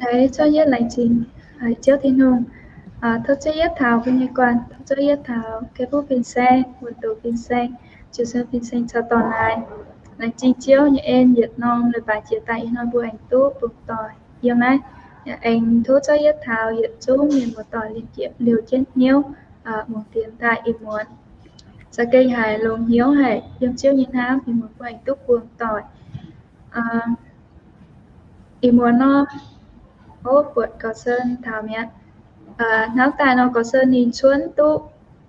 Eix, zorqv yietv laengz zingh Ziouv Tin-Hungh. Tov zorqv yietv taux mbuo nyei guanh, tov zorqv yietv taux Ga'fouv fin-saeng, Wuonh Doz fin-saeng, Jiu-Sen fin-saeng caux dorh naaiv. Laengz zingh Ziouv nyei en, yietc norm leiz-baaix jiex daaih ih hnoi mbuo aengx duqv bungx doic yiem naaiv. Aengx tov zorqv yietv taux yietc zungv mienh muoz-doic liouh jienv hnyouv muangx dienx daaih ih muonz za'gengh haiz longx hnyouv haic yiem Ziouv nyei hnamv, ih muonz mbuo aengx duqv bungx doic. Ih muonz nor, ov, buatc Gorx Sen taux mi'aqv. Hnamv daaih nor, Gorx Sen ninh cuotv duqv,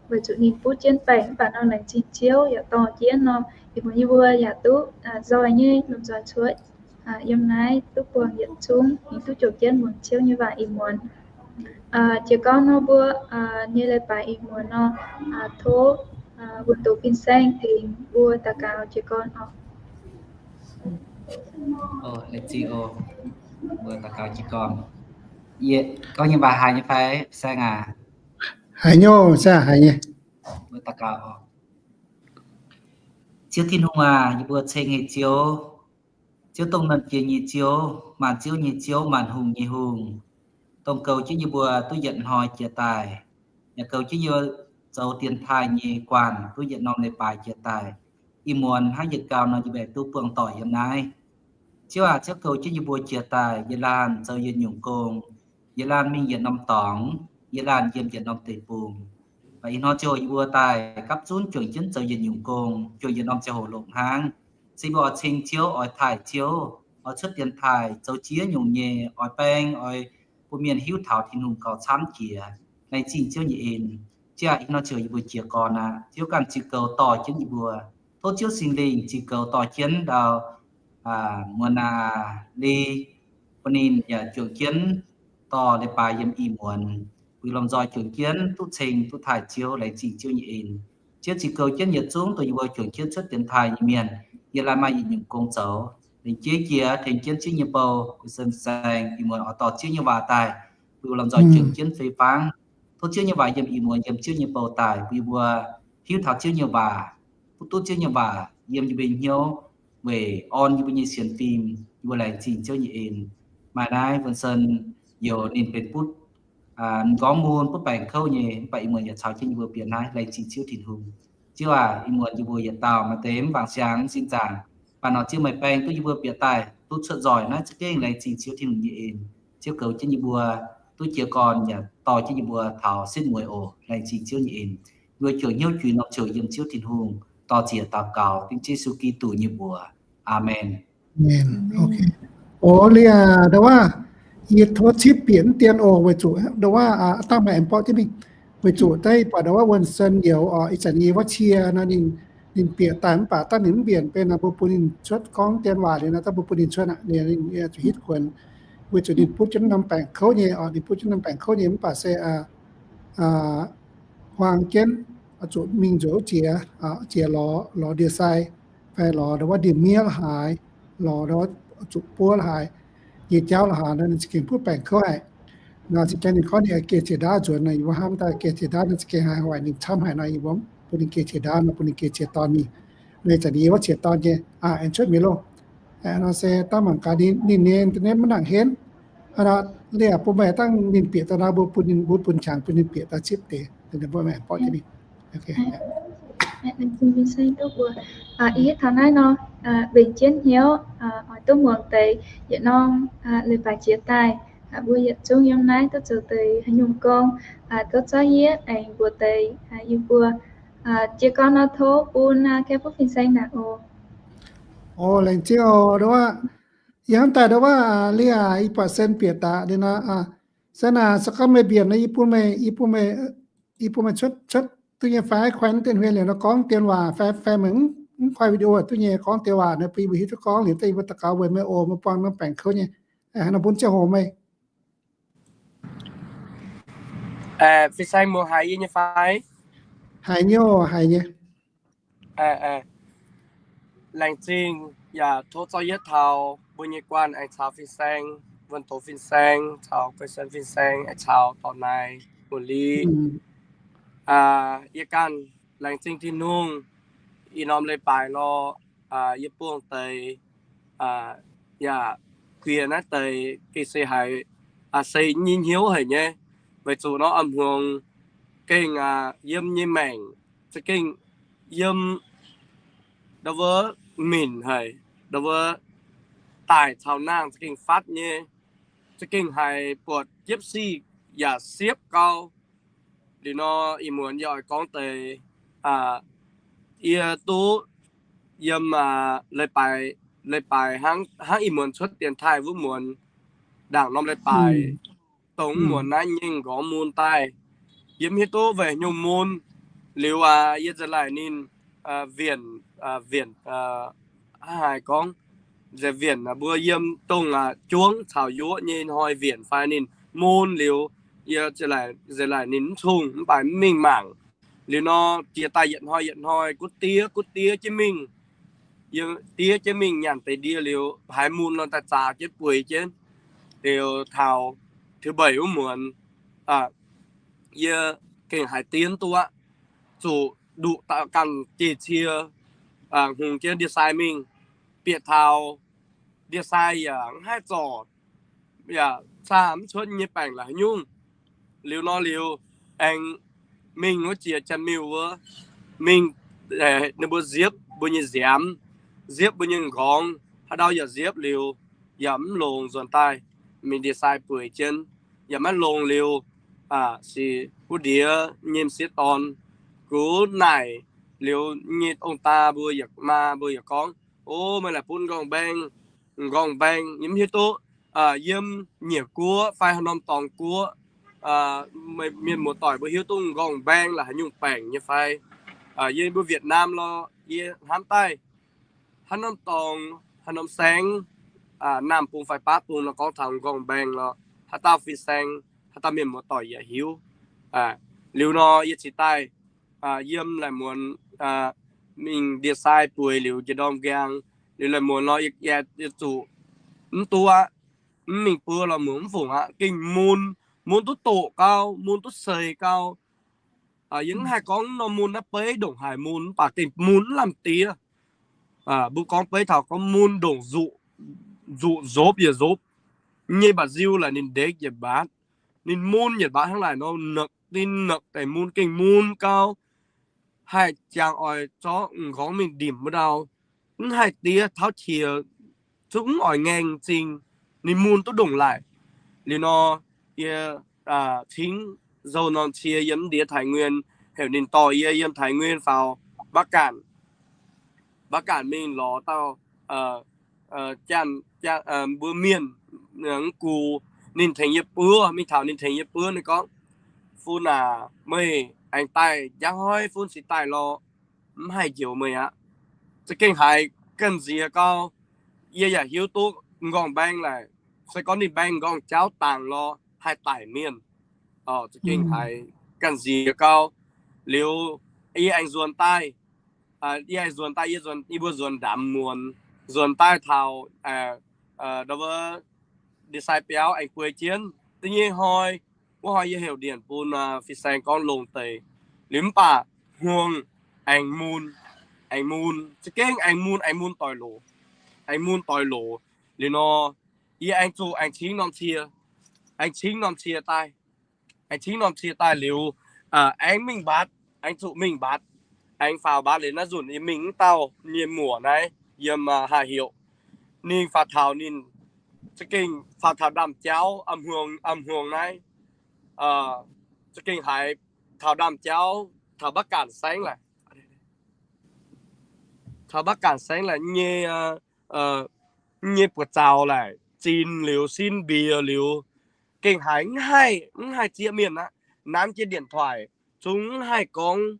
weic zuqc ninh butv jienv baengc, mv baac nor laengz zingh Ziouv yaac dorh jienv nor, ih muonz yie mbuo yaac duqv nzoih nyei lomh nzoih cuotv yiem naaiv duqv buangh yietc zungv, ninh duqv jomc jienv muangx Ziouv nyei waac ih muonz. Jiez gorn nor mbuo nyei leiz-baaix ih muonz nor, tov Wuonh Doz fin-saeng tengx mbuo daux gaux jiez gorn oc. Laengz zingh oc. Mbuo daux gaux jiez gorn. Gorngv nyei waac haiz nyei fai, fin-saeng aac? Haiz nyei, fin-saeng haiz nyei. Mbuo daux gaux oc. Ziouv Tin-Hungh aac, yie mbuo ceng haic Ziouv. Ziouv dongh Nernh Jiex nyei Ziouv, maanc ziouv nyei Ziouv, maanc hungh nyei Hungh, dongh goux jienv yie mbuo duqv yietc hnoi jiex daaih, yaac goux jienv yie mbuo zoux dienx taaih nyei guanh duqv yietc norm leiz-baaix jiex daaih. Ih muonz hnangv yietc gau nor yie mbuo duqv buangh doic yiem naaiv. Ziouv aac, Ziouv goux jienv yie mbuo jiex daaih, yietc laanh zoux yietc nyungc gong, yietc laanh mingh yietc norm dorngx, yietc laanh yiem yietc norm deic-bung. Mv baac ih hnoi ziouc yie mbuo daaih gapv zunv juangc jienv zoux yietc nyungc gong, juangc yietc norm ziangh hoc longc hnangv. Se mbuo oix ceng Ziouv, oix taaih Ziouv, oix cuotv dienx taaih zoux ziex nyungc nyei, oix baeng, oix bun mienh hiuv taux Tin-Hungh gauh camv jiex. Laengz zingh Ziouv nyei en. Ziouv aac, ih hnoi ziouc yie mbuo jiez gorn aqv. Ziouv ganh ziux goux dorh jienv yie mbuo. Tov Ziouv Singx Lingh ziux goux dorh jienv ndau Muonz Naa Li, bun ninh yaac juangc jienv dorh leiz-baaix yiem ih muonz, bun lomh nzoih juangc jienv duqv ceng duqv taaih Ziouv, laengz zingh Ziouv nyei en. Ziouv ziux goux jienv yietc zungv dongh yie mbuo juangc jienv cuotv dienx taaih nyei mienh, yie laanh maaih yietc nyungc gong zoux. Lengc jeiv jiex tengx jienv Ziouv nyei bou, Gorx Sen fin-saeng ih muonz oix dorh Ziouv nyei waac daaih, bun lomh nzoih juangc jienv fei fangv. Tov Ziouv nyei waac yiem ih muonz yiem Ziouv nyei bou daaih, bun yie mbuo hiuv taux Ziouv nyei waac, bun duqv Ziouv nyei waac yiem yie mbuo nyei hnyouv, weic orn yie mbuo nyei sienx fim. Yie mbuo laengz zingh Ziouv nyei en. Maaih naaiv Fin-saeng youz ninh benx butv m'nqorngv mun, butv baengc kouv nyei, mv baac ih muonz yaac caux jienv yie mbuo bieqc naaiv. Laengz zingh Ziouv Tin-Hungh. Ziouv aac, ih muonz yie mbuo yietc dauh maaih deix mv bangc siang mv sin zaangc, mv baac nor Ziouv meih baeng duqv yie mbuo bieqc daaih duqv cuotv nzoih naaiv za'gengh laengz zingh Ziouv Tin-Hungh nyei en. Ziouv goux jienv yie mbuo duqv jiez gorn yaac dorh jienv yie mbuo taux setv mueiz oc. Laengz zingh Ziouv nyei en. Yie mbuo juangc hnyouv juix norm ziouc yiem Ziouv Tin-Hungh dorh ziec daux gaux dengv Yesu Giduc nyei mbuox. Aamen. Ov, liuz aac, ndau wuov, yie tov cipv bieqc mv dien oc, weic zuqc ndau wuov dangh maaih aengx borqv jienv mingh, weic zuqc daaih buatc ndau wuov wuonh sen youz oc, ih zanc yie wuov cie nor ninh, ninh bieqc daaih mv baac dangh ninh mv mbienc benx nor mbuo bun ninh cuotv gorngv dien waac liuz nor, dangh mbuo bun ninh cuotv aqv, ninh zuqc hitv kuonx, weic zuqc ninh butv jienv norm baengc kouv nyei oc, ninh butv jienv norm baengc kouv nyei mv baac se huaang jienv zuqc mingh nzuonx jiex, jiex lorz, lorz ndie-sai, fai lorz ndau wuov ndie-miev la'haaix, lorz ndau wuov zuqc buov la'haaix, nyei jauv la'haaix nor, ninh za'gengh butv baengc kouv haic. Nor za'gengh ninh gorngv ninh geh jiex ndaauv nzuonx nor, yie mbuo hnamv daaih geh jiex ndaauv nor za'gengh haiz hoic ninh camv haic nor, yie mbuo bun ninh geh jiex ndaauv nor, bun ninh geh jiex dorn mingh. Nor ih zanc yie wuov jiex dorn nyei, aengx cuotv mienh loh. Nor se dangh mangc gaax ninh, ninh nyei internet maiv nangc henv. Liuz bun meih dangh ninh bieqc daaih nor, mbuo bun ninh, mbuo bun qangx bun ninh bieqc daaih zipv deix, mbuo aengx borqv jienv mingh. Ih hitv taux naaiv nor, mbenc jienv hnyouv oix duqv muangx deix yietc norm leiz-baaix jiex daaih, mbuo yietc zungv yiem naaiv duqv zoux deix haaix nyungc gong, tov zorqv yietv aengx mbuox deix yie mbuo. Jiez gorn nor tov bun Ga'fouv fin-saeng naaic oc. Oc, laengz zingh oc, ndau wuov. Yie hnamv daaih ndau wuov, liuz aac, ih buatc sen bieqc daaih liuz nor, sen aac, se gorngv meih mbienc nor, yie bun meih, yie bun meih, yie bun meih cuotv, cuotv duqv nyei fai, kuaaiv dien huin liuz nor gorngv dien waac fai, fai meih mv kuaaiv video duqv nyei gorngv dien waac nor, bun yie mbuo hiuv duqv gorngv liuz daaih yie mbuo daux gaux weic meih oc, meih buangh norm baengc kouv nyei. Hnangv naaiv bun ziangh hoc meih. Fin-saeng muangx haiz yie nyei fai? Haiz nyei oc, haiz nyei. Laengz zingh yaac tov zorqv yietv taux mbuo nyei guanh aengx caux fin-saeng, Wuonh Doz fin-saeng caux Guei Sen fin-saeng aengx caux dorc naaic Muoz Li. Yie ganh laengz zingh Tin-Hungh ih norm leiz-baaix lorh, yie buangh deix yaac guiex naaiv deix gengh se haiz seix nyei hnyouv haic nyei. Weic zuqc nor a'hmuangx gengh yiem nyei maengc za'gengh yiem ndau wuov minc haic, ndau wuov daic caux nangh za'gengh fatv nyei, za'gengh haiz buatc jiepv sic yaac siepv gau. Liuz nor ih muonz yie oix gorngv deix, yie duqv yiem leiz-baaix, leiz-baaix hnangv ih muonz cuotv dienx taaih wuov muonz, ndaangc norm leiz-baaix dongh muonz naaiv nyei m'nqorngv mun daaih. Yie mv hiuv duqv weic haaix nyungc mun. Liuz aac, yie nza'laaic ninh wienc, wienc, haaix gorngv, nza'wienc mbuo yiem dongh juangv caux yuoqv nyei hnoi wienc fai ninh mun liuz, yie nza'laaic ninh mv cungh mv baac mv mingh mangc. Liuz nor jiex daaih yietc hnoi yietc hnoi gutv diev gutv diev jienv mingh. Yie diev jienv mingh nyanc deix ndie liuz, haiz mun nor daaih zaax jienv bueix jienv. Liuz taux thứ bảy wuov muonz, yie gengh haiz diev duqv aqv, zuqc nduqc ganh jiex cie, hngongx jienv ndie-sai mingh, bieqc taux ndie-sai yaac mv haih zorc, yaac caa mv cuotv nyei baengc la'haaix nyungc. Liuz nor liuz, aengx mingh wuov jiex Janx-Miuh wuov, mingh ninh mbuo nziepv mbuo nyei nziaamv, nziepv mbuo nyei m'nqorngv, haaix ndau yaac nziepv liuz, yaac mv longx nzuonx daaih. Mingh ndie-sai bueix jienv, yaac maiv longx liuz, sic wuov ndiev nyei m'sieqv dorn, gux naaic liuz nyei ong-daa mbuo yaac maa mbuo yaac gorngv, O, meih laaic bun m'nqorngv-mbaeng, m'nqorngv-mbaeng, yie mv hiuv duqv yiem nyiec guoqv fai haaix norm dorngx guoqv, mienh muoz-doic mbuo hiuv duqv m'nqorngv-mbaeng la'haaix nyungc baengc nyei fai? Yie mbuo Việt Nam lorqc, yie hnamv daaih haaix norm dorngx, haaix norm saengv, Nam bung fai Baav bung nor gorngv taux m'nqorngv-mbaeng lorqc, haaix dauh fin-saeng, haaix dauh mienh muoz-doic yaac hiuv. Liuz nor yie cingx daaih yiem laaic muonz mingh ndie-sai bueix liuz jiex ndorm nqaang, liuz laaic muonz nor yie zuqc mv duqv aqv, mv mingh buo lorqc, muoz mv fungc aqv, gengh mun, mun duqv doqc gau, mun duqv seix gau. Yie mv haih gorngv norm mun naaiv beiv ndongc haaix mun, mv baac gengh mun mv lamh diev. Mbuo gorngv beiv taux gorngv mun ndongc nzuqc nzopv yietc nzopv nyei, mba'nziu laaix ninh ndekv yietc mbaatv, ninh mun yietc mbaatv hnangv naaic nor, naqc ninh naqc deix mun gengh mun gau, haih jangx oix zorqv m'nqorngv mingh ndimc wuov ndau, mv haih diev tauv qiex, zungv mv oix ngaeng m'zing, ninh mun duqv ndongc laaix. Liuz nor, yie cingv zoux norm cie yiem ndiev Thái Nguyên, heuc ninh dorh yie yiem Thái Nguyên faaux Bắc Kạn, Bắc Kạn mingh lorz dauh mbuo mienh, mv gu, ninh tengx yie buov, mingh taux ninh tengx yie buov, ninh gorngv, Fun aac, meih aengx daaih njang hnoi fun cingx daaih lorqc, mv haih njoux meih aqv. Za'gengh haiz ganh nziex gau. Yie yaac hiuv duqv m'nqorngv-mbaeng laaix, se gorngv ninh mbaeng m'nqorngv-jauv dangc lorqc, haih daic mienh. Za'gengh haiz ganh nziex gau. Liuz yie aengx nzuonx daaih, yie aengx nzuonx daaih, yie mbuo nzuonx ndaamv muonz, nzuonx daaih taux ndau wuov ndie-sai biauv aengx bueix jienv da'nyeic hnoi. Wuov hnoi yie heuc ndienc bun fin-saeng gorngv longx deix. Liuz mv baac hmuangx aengx mun, aengx mun, za'gengh aengx mun, aengx mun doix loz, aengx mun doix loz. Liuz nor, yie aengx zuqc aengx cingv norm cie, aengx cingv norm cie daaih, aengx cingv norm cie daaih liuz, aengx mingh mbatc, aengx zuqc mingh mbatc, aengx faaux mbatc liuz naaiv nzunc yie mingh mv dauh nyei muoc naaiv yiem haaix heuc, ninh faaux taux ninh za'gengh faaux taux ndaamv-jauv, a'hmuangx naaiv, za'gengh haiz taux ndaamv-jauv, taux Bắc Kạn saengv laaix, taux Bắc Kạn saengv laaix nyei, nyei buoz-zaux laaix zinh liuz sin mbiex liuz, gengh haiz mv haih, mv haih zieqv mienh aqv. Nanv jienv điện thoại zungv mv haih gorngv,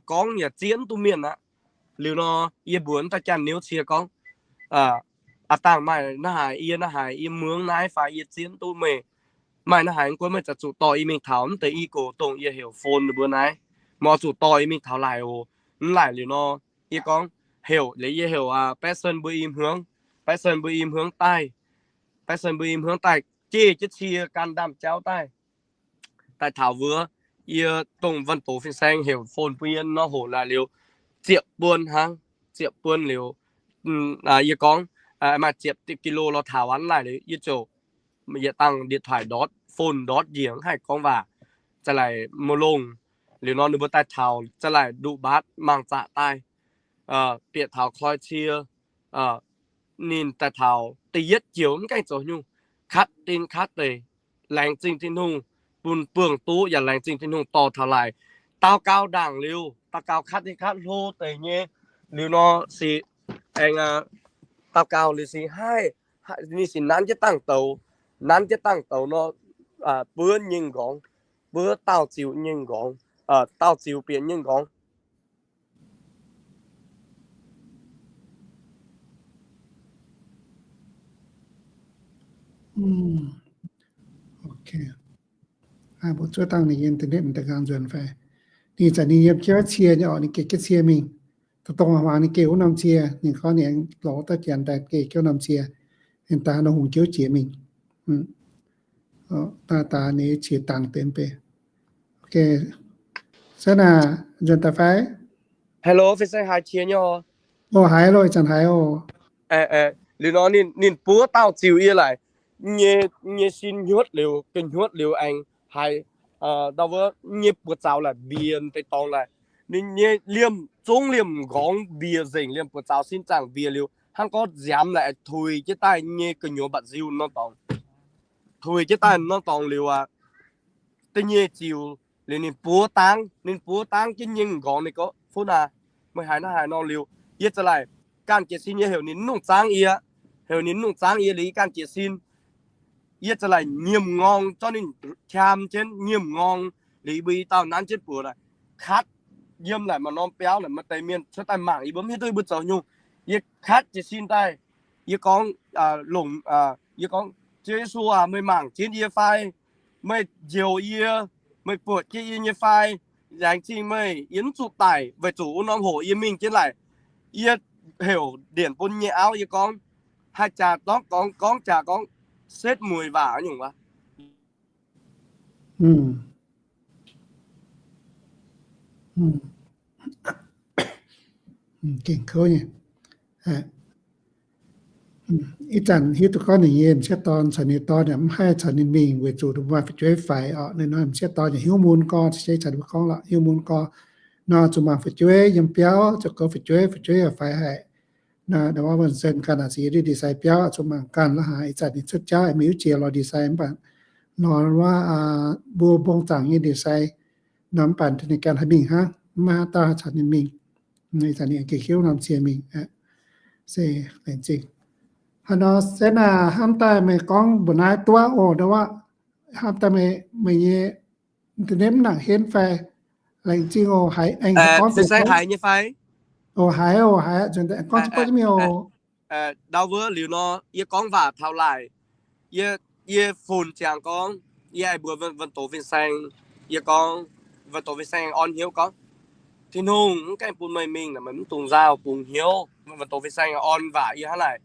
gorngv yaac zieqv mv duqv mienh aqv. Liuz nor, yie mbuox daaih janx-niuv cie gorngv, Aa dangh maaih naaiv haaix, yie naaiv haaix, yie muangx naaiv fai yie zieqv mv duqv meih, maaih naaiv haaix guon meih zaqc zuqc dorh yie mingh taux mv deix i gox dongh yie heuc phone ninh mbuo naaiv, meih oix zuqc dorh yie mingh taux laaic oc. Mv laaic liuz nor, yie gorngv heuc liuz yie heuc Baeqv Sen mbuo i hmuangv, Baeqv Sen mbuo i hmuangv daaih, Baeqv Sen mbuo i hmuangv daaih jeiv jienv cie gan ndaamv-jauv daaih, daaih taux wuov, yie dongh Vân Tố fin-saeng heuc phone bun yie nor, hoqc naaic liuz ziepc buon hnangv, ziepc buon liuz, yie gorngv, maaih ziepc kilo lorz taux wuov laaic liuz yie ziouc yietc dangh điện thoại ndortv, phone ndortv njiec, mv haih gorngv waac, za'gengh maiv longx. Liuz nor ninh mbuo daaih taux za'gengh nduqc mbaatv mangc zaqc daaih, bieqc taux koi cie, ninh daaih taux da'yietv joux mv gaengh zoux nyungc, katv ding katv deix, laengz zingh Tin-Hungh bun buangh duqv, yaac laengz zingh Tin-Hungh dorh taux laaix. Daux gaux ndaangc liuz, daux gaux katv ding katv hlo deix nyei. Liuz nor se aengx daux gaux liuz se haih, ninh se nanv jienv dangh douz, nanv jienv dangh douz nor, buov nyei nqorngv, buov daauh ziux nyei nqorngv, daauh ziux bieqc nyei nqorngv. Mbuo zuov dangh ninh nyei internet daaih nqaang nzuonx fai. Ninh zanc ninh yiem jienv cie nyei orqc, ninh geh jienv cie mingh. Dongh dongh hmuangx ninh geh wuov norm cie, ninh gorngv ninh aengx lorz daaih janx daaih geh jienv norm cie. Ninh daaih nor hungh jiouv jiex mingh. Daaih daaih ninh qiex dangx deix mv bei. Ok. Se naaic nzuonx daaih fai? Hello, fin-saeng haiz qiex nyei oc. O, haiz loh, ih zanc haiz oc. Liuz nor ninh, ninh buov daauh ziux yie laic, nyei, nyei sin hnyuotv liuz, ga'hnyuotv liuz aengx haiz, ndau wuov nyei buoz zaux laic mbiex deix dorngx laic. Ninh nyei liemh zungv liemh nqorngv mbiex nzengc, liemh buoz zaux sin zaangc mbiex liuz, hnangv gorngv nziaamx laic, tuix jienv daaih nyei gu'nyuoz mba'nziu nor dorngx. Tuix jienv daaih nor dorngx liuz aqv, da'nyeic ziux liuz ninh buov dangv, ninh buov dangv jienv nyei nqorngv, ninh gorngv, Fuqv naaic, meih haiz naaiv haaix nor? Liuz yie za'gengh ganh jiez sin, yie heuc ninh nungh zaangv yie, heuc ninh nungh zaangv yie liuz yie ganh jiez sin. Yie za'gengh nyiemc ngorng zorqv ninh qam jienv nyiemc ngorng liuz, yie mbuo i dauh nanv jienv buoz laic, katv yiem laic maaih norm biauv laic, maaih deix mienh cuotv daaih mangc yie mbuo, mv hiuv duqv yie mbuo zoux nyungc. Yie katv jiez sin daaih, yie gorngv, longc, yie gorngv, Ziouv Yesu aac, meih mangc jienv yie fai? Meih njoux yie, meih buatc jienv yie nyei fai? Laengz zingh meih, yie mv zuqc daic weic zuqc wuov norm hoc yie mingh jienv laic. Yie heuc ndienc bun nyei auv, yie gorngv, haih jaax dorngv gorngv, gorngv jaax gorngv, setv mueiz waac nyungc wuov. Gengh kouv nyei. Ih zanc hiuv duqv gorngv ninh nyei m'sieqv dorn caux ninh dorn yaac mv haih caux ninh mingh weic zuqc maaih fu'jueiv faix orqc. Ninh nor m'sieqv dorn yaac hiuv mun gorx, se caux ninh mbuo gorngv lorqc, hiuv mun gorx nor zuqc mangc fu'jueiv yiem biauv, zoux gouv fu'jueiv, fu'jueiv yaac faix haic. Nor wuov Vincent ganh naaic se ndie-sai biauv zuqc mangc ganh la'haaix. Ih zanc ninh cuotv jauv mingh wuov jiex lorz ndie-sai mv baac nor wuov mbuo mbong zaangc nyei ndie-sai nor mv baac ninh ganh haih mingh hnangv, mv maaih haaix dauh haih caux ninh mingh. Ih zanc ninh gengh hiuv norm cie mingh. Se laengz zingh. Haaix nor se naaic hnamv daaih meih gorngv mbuox naaiv duqv oc, hnamv daaih meih, meih nyei internet mv nangc henv fai? Laengz zingh oc, haiz aengx gorngv se haiz nyei fai? Oc, haiz oc, haiz, nzuonx daaih gorngv jienv mingh oc. Ndau wuov liuz nor, yie gorngv waac taux laaix, yie, yie fun ziangx gorngv, yie aengx mbuox Vân Tố Vincent, yie gorngv, Vân Tố Vincent orn hnyouv gorngv, Tin-Hungh mv gaengh bun meih mingh, meih mv dungx nzauh, bungx hnyouv. Vân Tố Vincent orn waac yie hnangv naaic.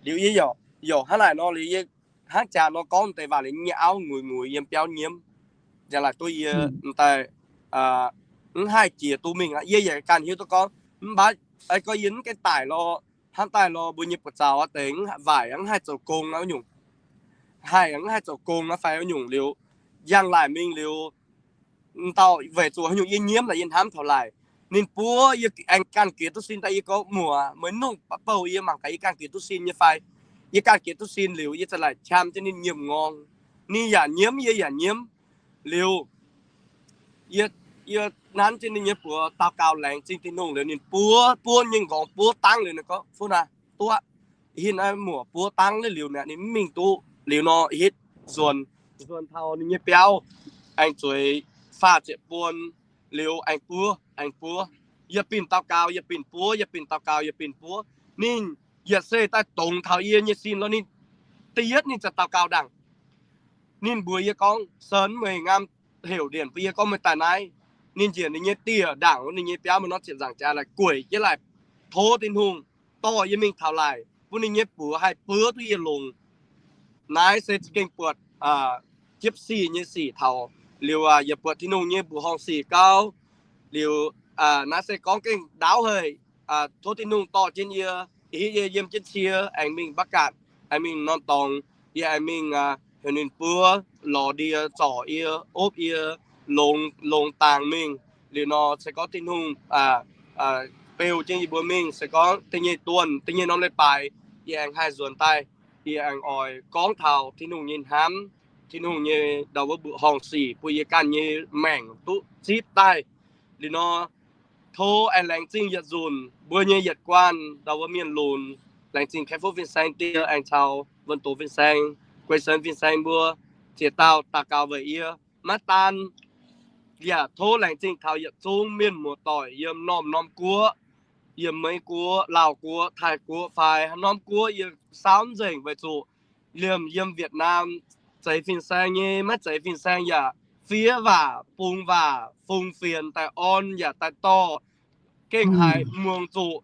Liuz yie youc, youc hnangv naaic nor liuz yie hnangv jaax nor gorngv deix waac liuz, nyei auv nguiz nguiz yiem biauv nyiemv. Yaac laaic duqv yie daaih mv haih jiex duqv mingh aqv. Yie yaac ganh hiuv duqv gorngv, mv baac gorngv yie mv gaengh daic lorz, hnamv daaih lorz mbuo nyei buoz-zaux deix waaic mv haih zoux gong aqv nyungc, haih mv haih zoux gong aqv fai nyungc liuz, yangh laaic mingh liuz, dauh weic zuqc haaix nyungc yie nyiemv laaix yie hnamv taux laaic, ninh buov yie aengx ganh giex duqv sin daaih. Yie gorngv, Muoc, meih nungv bouh yie mangc gaax yie ganh giex duqv sin nyei fai? Yie ganh giex duqv sin liuz, yie za'gengh qam jienv ninh nyiemc ngorng. Ninh yaac nyiemv, yie yaac nyiemv. Liuz yie, yie nanv jienv ninh nyei buoz daux gaux laengz zingh Tin-Hungh liuz, ninh buov, buov nyei nqorngv buov dangv liuz, ninh gorngv, Fuqv naaic, duqv aqv. Hitv naaiv muoc buov dangv liuz, ninh mv mingh duqv. Liuz nor hitv nzuonx, nzuonx taux ninh nyei biauv, aengx zueiz faah ziepc buon, liuz aengx buov, aengx buov. Yie bingh daux gaux, yie bingh buov, yie bingh daux gaux, yie bingh buov. Ninh yietc se daaih dongz taux yie nyei sin lorz. Ninh da'yietv ninh ziouc daux gaux ndaangc. Ninh mbuox yie gorngv, Sen, meih ngaam heuc ndienc bun yie gorngv meih daaih naaiv. Ninh njiec ninh nyei dieh ndaangc wuov ninh nyei biauv, meih norm ziepc nzaangc jaax laaix gueic jienv laaix tov Tin-Hungh dorh yie mingh taux laaic, bun ninh nyei buoz haih buov duqv yie longx. Naaiv se za'gengh buatc jiepv sic nyei sic taux. Liuz yaac buatc Tin-Hungh nyei mbuoqc horngh sic gauv. Liuz naaiv se gorngv gengh ndaauv haic. Tov Tin-Hungh dorh jienv yie, hitv yie yiem jienv cie aengx mingh mbav gaatc, aengx mingh norm dorngx, yie aengx mingh heuc ninh buov lorz ndie zorc yie, opv yie, longx, longx dangx mingh. Liuz nor se gorngv Tin-Hungh beu jienv yie mbuo mingh, se gorngv da'nyeic duonh, da'nyeic norm leiz-baaix, yie aengx haih nzuonx daaih. Yie aengx oix gorngv taux Tin-Hungh nyei hnamv, Tin-Hungh nyei ndau wuov mbuoqc horngh sic bun yie ganh nyei maengc duqv zipv daaih. Liuz nor, tov aengx laengz zingh yietc nzunc mbuo nyei yietc guanh ndau wuov mienh lunx, laengz zingh Kaeqv Fuqv fin-saeng die aengx caux Wuonh Doz fin-saeng, Guei Sen fin-saeng mbuo ziex dauh daux gaux weic yie. Maiv daan, yaac tov laengz zingh taux yietc zungv mienh muoz-doic yiem norm-norm guoqv, yiem Meiv Guoqv, Laauh Guoqv, Taiv Guoqv fai haaix norm guoqv yie saauv nzengc weic zuqc liemh yiem Việt Nam zeix fin-saeng nyei, maiv zeiz fin-saeng yaac fiev waac, bungx waac, fungx fienx daaih orn yaac daaih dorh, gengh haiz muangx zuqc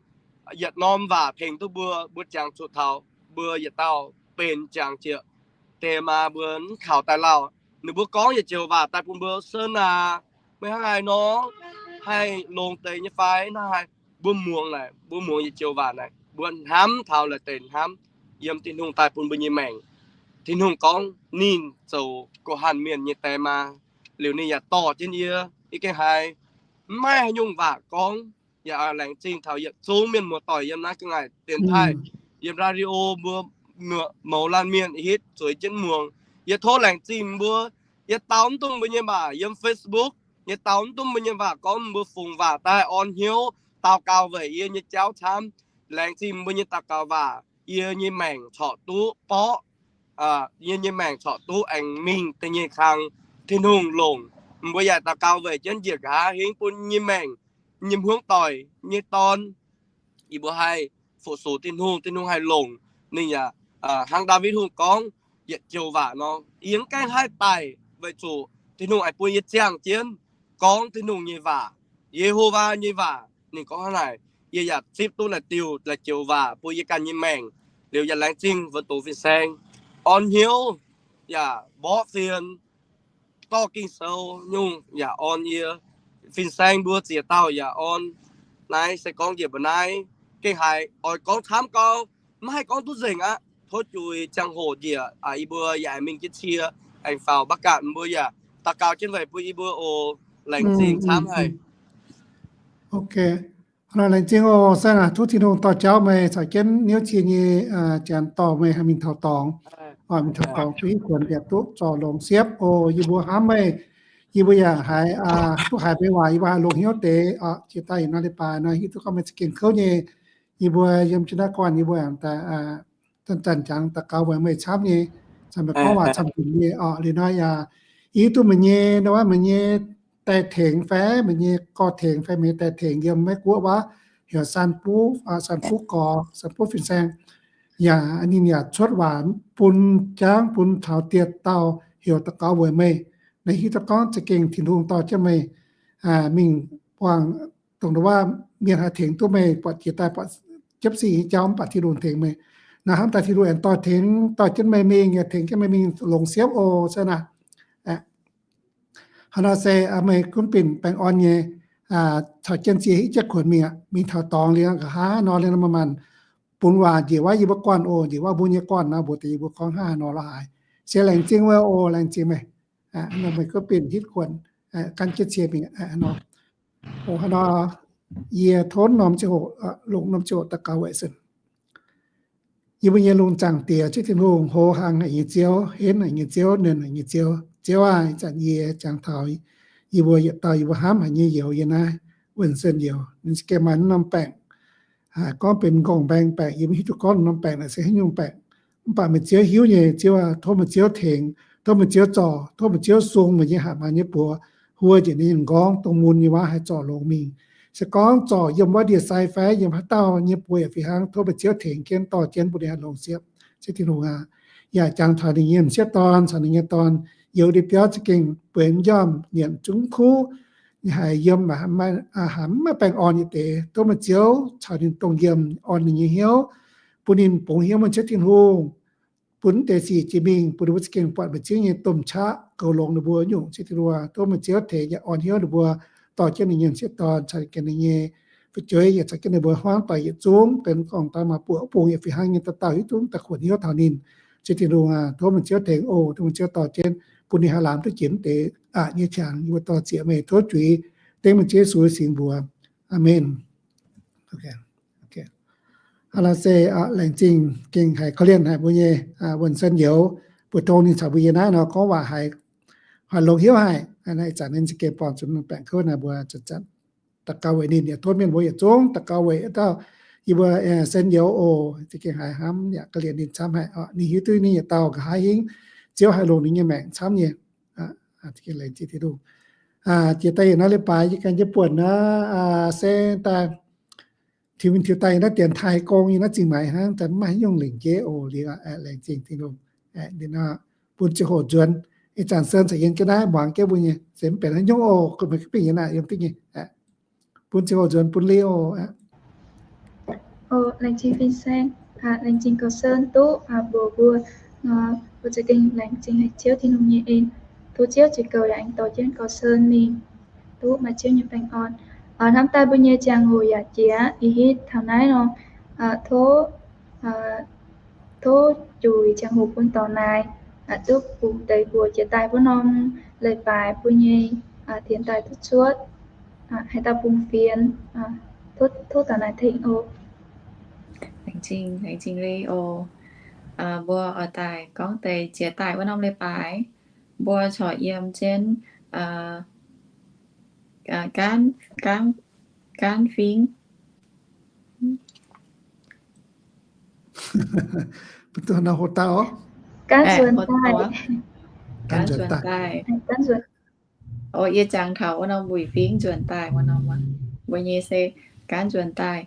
yietc norm waac tengx duqv mbuo, mbuo jangx zuqc taux mbuo yietc dauh benx jangx jiex deix maa mbuo mv kaux daaih lauh. Ninh mbuo gorngv yietc joux waac daaih bun mbuo, Sen aac, meih hnangv haaix nor, haih longx deix nyei fai hnangv haaix? Mbuo muangx naaic, mbuo muangx yietc joux waac naaic, mbuo hnamv taux la'deix hnamv yiem Tin-Hungh daaih bun mbuo nyei maengc. Tin-Hungh gorngv ninh zoux gox hanh mienh nyei deix maa, liuz ninh yaac dorh jienv yie, yie gengh haiz mv maaih haaix nyungc waac gorngv. Yaac laengz zingh taux yietc zungv mienh muoz-doic yiem naaiv ga'naaiv dienx taaih, yiem radio mbuo mouz laanh mienh hitv zueiz jienv muangx. Yie tov laengz zingh mbuo. Yie dau mv duqv mbuo nyei waac yiem Facebook, yie dau mv duqv mbuo nyei waac gorngv, mbuo fungx waac daaih orn hnyouv daux gaux weic yie nyei jauv camv. Laengz zingh mbuo nyei daux gaux waac, yie nyei maengc corc duqv borqv, yie nyei maengc corc duqv aengx mingh da'nyeic kang Tin-Hungh longc. Mbuo yaac daux gaux weic jienv njiec nqa'haav hingv bun nyei maengc, nyei hmuangv doic nyei dorn, yie mbuo haih fu-sux Tin-Hungh, Tin-Hungh haih longc. Ninh yaac hnangv Ndaawitv Hungh gorngv yietc joux waac nor, yie mv gaengh haih daic weic zuqc Tin-Hungh aengx bun yie ziangh jienv gorngv Tin-Hungh nyei waac, Ye^ho^waa nyei waac. Ninh gorngv hnangv naaic, yie yaac zipv duqv la'diuh la'joux waac bun yie ganh nyei maengc. Liuz yaac laengz zingh Wuonh Doz fin-saeng orn hnyouv yaac mborqv fien, dorh Ging-Sou nyungc yaac orn yie. Fin-saeng mbuo ziex dauh yaac orn. Naaiv se gorngv njiec mbuo naaiv gengh haiz oix gorngv camv gau, maiv haih gorngv duqv nzengc aqv. Tov jui ziangh hoc njiec, yie mbuo yaac aengx mingh jienv cie, aengx faaux mbac ganh mbuo yaac daux gaux jienv weic bun yie mbuo oc. Laengz zingh camv haic. Ok, laengz zingh oc. Saeng aac, tov Tin-Hungh dorh jauv meih caux jienv niouv cie nyei janx dorh meih haih mingh taux dorngx, mingh taux dorngx duqv hiuv kuonx yaac duqv zorc longx siepv oc. Yie mbuo hnamv meih, yie mbuo yaac haiz duqv haiz meih waac, yie mbuo haiz longx hnyouv deix oc. Jiex daaih yietc norm leiz-baaix nor, hiuv duqv gorngv meih za'gengh kouv nyei. Yie mbuo yiem jienv naaiv guanh yie mbuo zanc-zanc jangx daux gaux weic meih camv nyei, zanc meih gorngv waac camv-nyei oc. Liuz nor yaac hiuv duqv meih nyei, nor meih nyei daaih tengx fai meih nyei gorx-tengx fai meih nyei daaih tengx yiem Meiv Guoqv wuov, heuc San Fuv, San Fuv gorx, San Fuv fin-saeng. Yaac ninh yaac cuotv waac bun jangv bun taux dieh dauh heuc daux gaux weic meih. Naaiv hiuv duqv gorngv za'gengh Tin-Hungh dorh jienv meih mingh buangh dongh wuov mienh haih tengx duqv meih buatc jiex daaih buatc jiepv sih nyei jauv mv baac Tin-Hungh tengx meih. Naaiv hnamv daaih Tin-Hungh aengx dorh tengx dorh jienv meih mingh, yaac tengx jienv meih mingh longx siepv oc. Se naaic, haaix nor se meih gunv binc baengh orn nyei, caux jienv ziex hiuv jienv kuonx mingh aqv, mingh taux dorngx liuz nqa'haav nor liuz nor manc-manc bun waac njiec wuov yie mbuo guanh oc, njiec wuov mbuo nyei guanh nor mbuox deix yie mbuo gorngv hnangv haaix nor lorqc haaix. Se laengz zingh meih oc, laengz zingh meih. Meih gunv binc hitv kuonx gan jienv cie mingh nor. Oc, haaix nor yie tov norm ziangh hoc, longc norm ziangh hoc daux gaux weic sin. Yie mbuo nyei lungh zaangc Diex, Ziouv Tin-Hungh, hlo hnangv haic nyei Ziouv, henv haic nyei Ziouv, nernh haic nyei Ziouv. Ziouv aah, ih zanc yie jangx taux yie mbuo yietc dauh yie mbuo hnamv haic nyei youz yiem naaiv Wuonh Sen youz, ninh za'gengh maaih norm baengc, gorngv benx m'nqorngv mbaeng baengc, yie mv hiuv duqv gorngv norm baengc naaic se haaix nyungc baengc. Mv baac meih Ziouv hiuv nyei, Ziouv aah, tov meih Ziouv tengx, tov meih Ziouv zorc, tov meih Ziouv sung meih nyei hatc maaz nyei buoz, huo njiec ninh nyei m'nqorngv dongh mun nyei waac haih zorc longx mingh. Se gorngv zorc yiem wuov ndie-sai fai yiem haaix dauh nyei buoz yaac fih hnangv, tov meih Ziouv tengx jienv dorh jienv bun ninh haih longx siepv. Ziouv Tin-Hungh aah, yaac jangx taux ninh nyei m'sieqv dorn caux ninh nyei dorn youz ndie-biauv za'gengh bueix m'njormh nyienc zungv kuv, ninh haiz yiem haiz mv maaih baengh orn nyei deix. Tov meih Ziouv caux ninh dongh yiem, orn ninh nyei hnyouv, bun ninh bungx hnyouv mun Ziouv Tin-Hungh, bun deix sic jiex mingh, bun ninh mbuo za'gengh buatc meih Ziouv nyei domh qaqv goux longx ninh mbuo nyungc. Ziouv Tin-Hungh, tov meih Ziouv tengx yaac orn hnyouv ninh mbuo, dorh jienv ninh nyei m'sieqv dorn caux ninh nyei fu'jueiv yaac caux jienv ninh mbuo hmuangv doic yietc zungv benx gorngv daaih maaih buoqc bung yaac fih hnangv nyei dauh dauh hiuv duqv daaih kuonx hnyouv taux ninh. Ziouv Tin-Hungh aah, tov meih Ziouv tengx oc, tov meih Ziouv dorh jienv bun ninh haih lamz duqv jiex mv deix aqc nyei qangx, yie mbuo dorh zieqc meih tov juix dengv meih Ziouv Yesu nyei singx mbuox. Aamen. Hnangv naaiv se laengz zingh gengh haiz korv-lienh haic mbuo nyei wuonh sen youz, mbuox tong ninh caux mbuo yiem naaiv nor gorngv waac haiz, haiz longx hnyouv haic. Naaiv ih zanc ninh za'gengh buangh zuqc baengc kouv naaic, mbuo zanc-zanc daux gaux weic ninh, yaac tov mienh mbuo yietc zungv daux gaux weic dauh yie mbuo sen youz oc. Za'gengh haiz hnamv yaac korv-lienh ninh camv haic oc. Ninh hiuv duqv ninh yietc dauh nqa'haav hingv Ziouv haih longc ninh nyei maengc camv nyei. Laengz zingh Tin-Hungh. Jiex daaih yietc norm leiz-baaix yie ganh jienv buonc naaiv se daaih tiux mingh tiux daaih yiem naaiv dienx taaih gong, yiem naaiv zingh maaiz hnangv, daaih mv maaih haaix nyungc lengc jeiv oc. Liuz laengz zingh Tin-Hungh, bun ziangh hoc nzuonx. Ih zanc Sen caux yiem jienv naaiv muangx jienv mbuo nyei, se mv benx haaix nyungc oc, meih ganh bingh yiem naaiv yiem dingh nyei. Bun ziangh hoc nzuonx bun Leo aqv. Laengz zingh Fin-Saeng, laengz zingh Gauh Sen duqv mbuox mbuo, mbuo za'gengh laengz zingh haic Ziouv Tin-Hungh nyei en. Tov Ziouv Ziex Goux yaac aengx dorh jienv Gauh Sen mingh duqv maaih Ziouv nyei baengh orn. Hnamv daaih mbuo nyei ziangh hoc yaac jiex ih hitv taux naaiv nor. Tov, tov juix ziangh hoc bun dorngx naaic, duqv bungx deix mbuox jiex daaih wuov norm leiz-baaix mbuo nyei dienx daaih duqv cuotv haaix dauh bungx fienx. Tov dorngx naaic tengx oc. Laengz zingh, laengz zingh Leo. Mbuo oix daaih gorngv deix jiex daaih wuov norm leiz-baaix, mbuo corc yiem jienv gaanv, gaanv, gaanv fingx. Gaanv nzuonx daaih. Gaanv nzuonx daaih. Yie jangx taux wuov norm wuic fingx nzuonx daaih wuov norm, mbuo nyei se gaanv nzuonx daaih.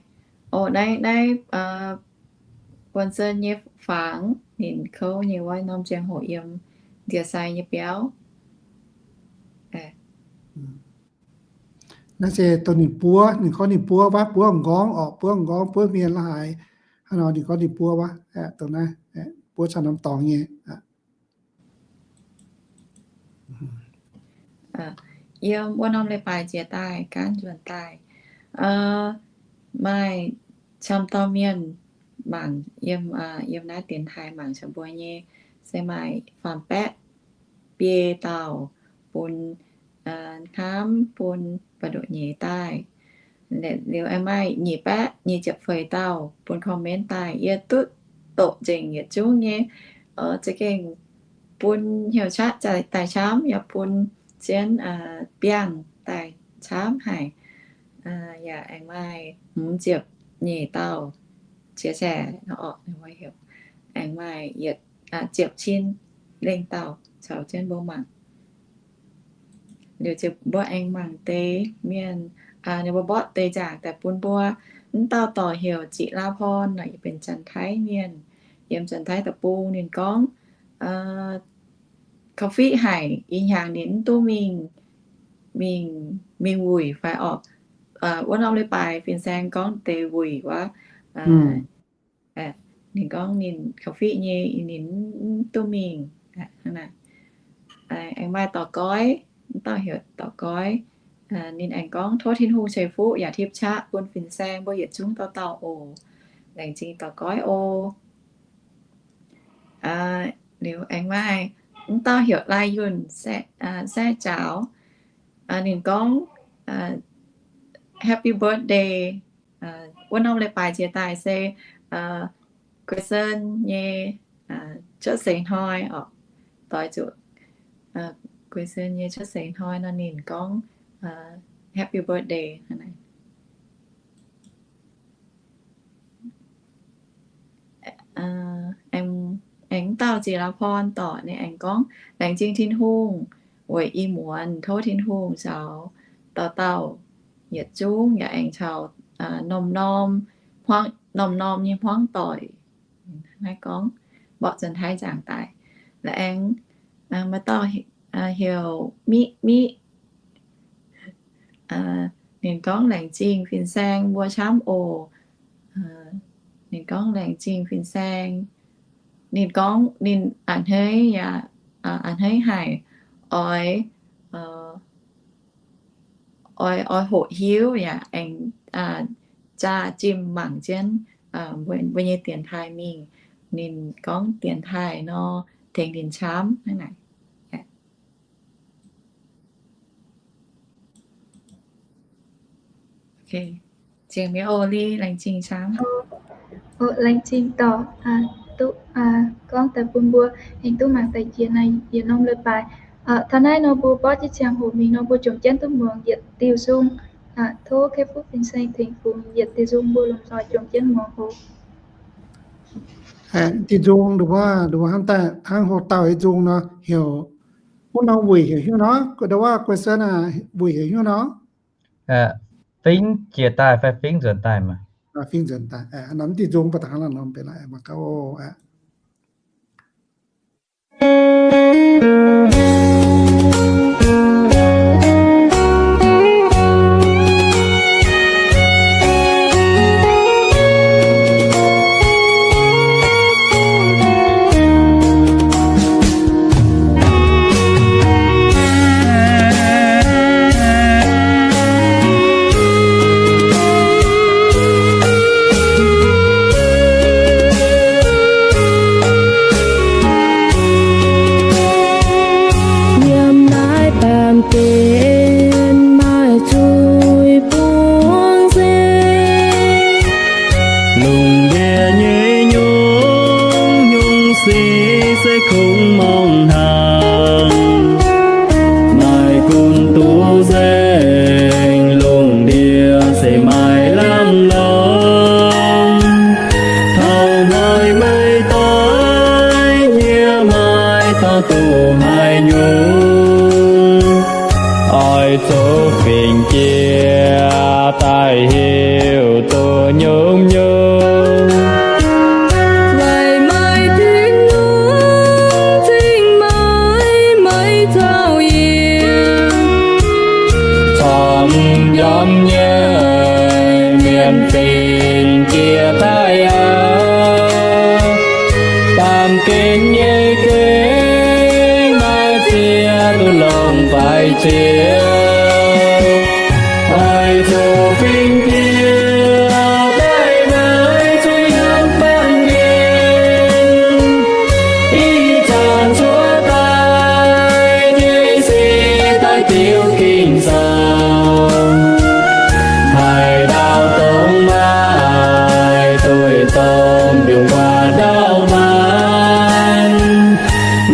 Naaiv, naaiv Buonv Sen nyei fangx ninh kouv nyei wuov norm ziangh hoc yiem ndie-sai nyei biauv. Naaiv se dongh ninh buov, ninh gorngv ninh buov wuov, buov m'nqorngv orqc, buov m'nqorngv, buov hmien la'haaix. Hnangv nor ninh gorngv ninh buov wuov, dongh naaiv buov camv norm dorngx nyei. Yiem wuov norm leiz-baaix jiex daaih, gaanv nzuonx daaih, maaih camv dauh mienh mangc yiem, yiem naaiv dienx taaih mangc caux mbuo nyei, se maaih faam baeqv biei dauh bun hnamv bun ba'ndoqc nyeic daaih. Liuz aengx maaih nyic baeqv nyic ziepc feix dauh bun comment daaih. Yie duqv doqc nzengc yietc zungv nyei, za'gengh bun hnyouv qaqv daaih camv, yaac bun jienv biangh daaih camv haic. Yaac aengx maaih hmz ziepc nyeic dauh chia sẻ, aengx maaih yietc ziepc cin lengh dauh caux jienv mbuo mangc. Liuz ziouc mbuo aengx mangc deix mienh, ninh mbuo mborqv deix nzaangc daaih bun mbuo. Mv dauh dorc heuc Ziqc Laa Porn nor, yaac benx Janx-Taiv mienh, yiem Janx-Taiv deic-bung. Ninh gorngv, korv-fiqv haic, ih hnyangx ninh mv duqv mingh, mingh, mingh wuic fai orqc. Wuov norm leiz-baaix fin-saeng gorngv deix wuic wuov, ninh gorngv ninh korv-fiqv nyei, ninh mv duqv mingh. Aengx maaih dorc goiv, mv dauh heuc dorc goiv. Ninh aengx gorngv tov Tin-Hungh ceix fuqv yaac tipv qaqv bun fin-saeng mbuo yietc zungv dauh dauh oc. Laengz zingh dorc goiv oc. Liuz aengx maaih mv dauh heuc Lai Yunh Saeqv Zaaux. Ninh gorngv, Happy birthday. Wuov norm leiz-baaix jiex daaih se Guei Sen nyei cuotv seix hnoi oc. Doix zuqc Guei Sen nyei cuotv seix hnoi nor ninh gorngv, Happy birthday. Aengx mv dauh Ziqc Laa Porn dorc ninh aengx gorngv, laengz zingh Tin-Hungh weic i muonz, tov Tin-Hungh caux dauh dauh yietc zungv yaac aengx caux norm-norm, norm-norm nyei hmuangv doic. Naaiv gorngv mborqv Janx-Taiv nzaangc daaih. La'aengx maaih dauh heuc Miqv Miqv. Ninh gorngv laengz zingh fin-saeng mbuo camv oc. Ninh gorngv laengz zingh fin-saeng. Ninh gorngv ninh a'hneiv yaac, a'hneiv haic, oix, oix, oix hoqc hiuv yaac aengx jaa jimh mangc jienv mbuo nyei dienx taaih mingh. ninh gorngv dienx taaih nor, tengx ninh camv hnangv naaic. Zingh mi'aqv, o, laengz zingh camv. Laengz zingh dorh duqv gorngv daaih bun mbuo aengx duqv mangc deix jiex naaiv yietc norm leiz-baaix. Taux naaiv nor mbuo borqv jienv ziangh hoc mingh nor mbuo jomc jienv duqv muangx yietc diuh nzung. Tov Kei Fuqv Fin-Saeng tengx fungx yietc diuh nzung mbuo lomh nzoih jomc jienv muangx oc. Diuh nzung hnangv daaih hnangv hoc dauh nyei nzung nor heuc, wuov norm wuic heuc hnyouv nor, guei wuov question aac, wuic heuc hnyouv nor. Fingx jiex daaih fai fingx nzuonx daaih maah? Fingx nzuonx daaih. Norm diuh nzung baac dangh hnangv naaiv norm benx laaix mangc gaax oc. Yiem naaiv baamh gen maaih zuiz bung nzengc, lungh ndiev nyei nyungc-nyungc sic se kungx morngh hnaangx. Maaih gunv duqv nzengc, lungh ndiev se maaih lamh longc. Taux hnoi meih doix, yie maaih taux duqv haaix nyungc, oix zuqc fingx jiex daaih hiuv duqv nyungc-nyungc. Weic maaih Tin-Hungh cingx maaih meih zaux yiem, corc m'njormh nyei mienh fingx jiex daaih aqv. Baamh gen nyei gengh maaih ziex duqv longc faix ziouc, oix zuqc fingx jiex daaih naaiv zuqc yiem baamh gen, ih zanc cuotv daaih nyei sic daaih diuc Ging-Sou. Haaix ndau dongh maaih duih domh mbiungc guaax ndau maanc,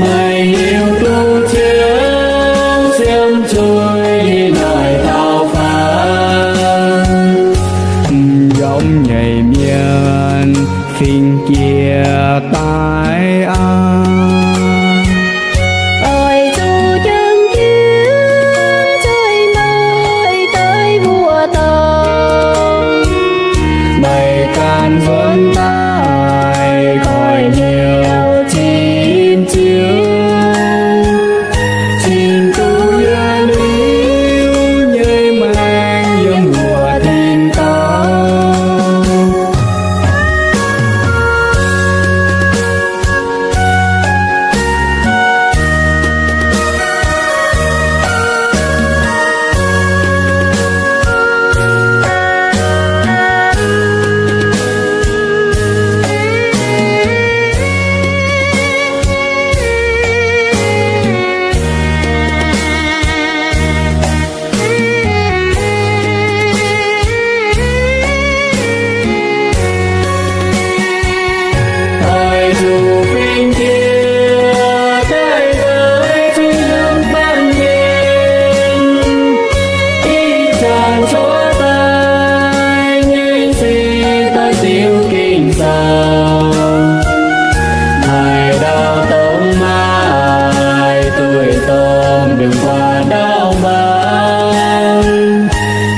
meih hiuv duqv Ziouv siemv zuiz yiem naaic taux faanx. M'njormh nyei mienh fingx jiex daaih aqv. Oix zuqc jangx jienv nzuih naaic daaih mbuox dorngx, meih ganh nzuonx daaih koiv hnyouv cin Ziouv, cingx duqv yietc liuz nyei maengc yiem wuov tin-dorngh. Oix zuqc fingx jiex daaih naaiv zuqc yiem baamh gen, ih zanc cuotv daaih nyei sic daaih diuc Ging-Sou. Haaix ndau dongh maaih duih domh mbiungc guaax ndau maanc,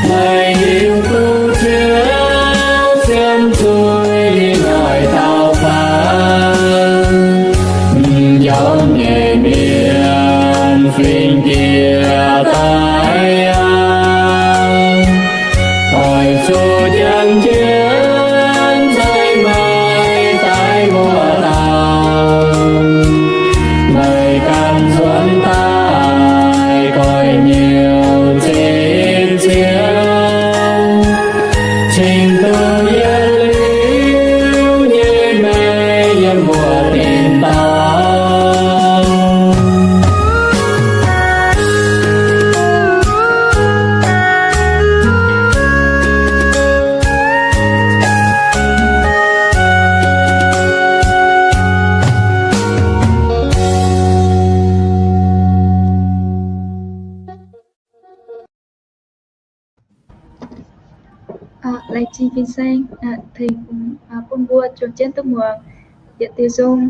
meih hiuv duqv Ziouv siemv zuiz yiem naaic taux faanx. M'njormh nyei mienh fingx jiex daaih aqv. Laengz zingh fin-saeng tengx bun mbuo juangc jienv duqv muangx yietc diuh nzung,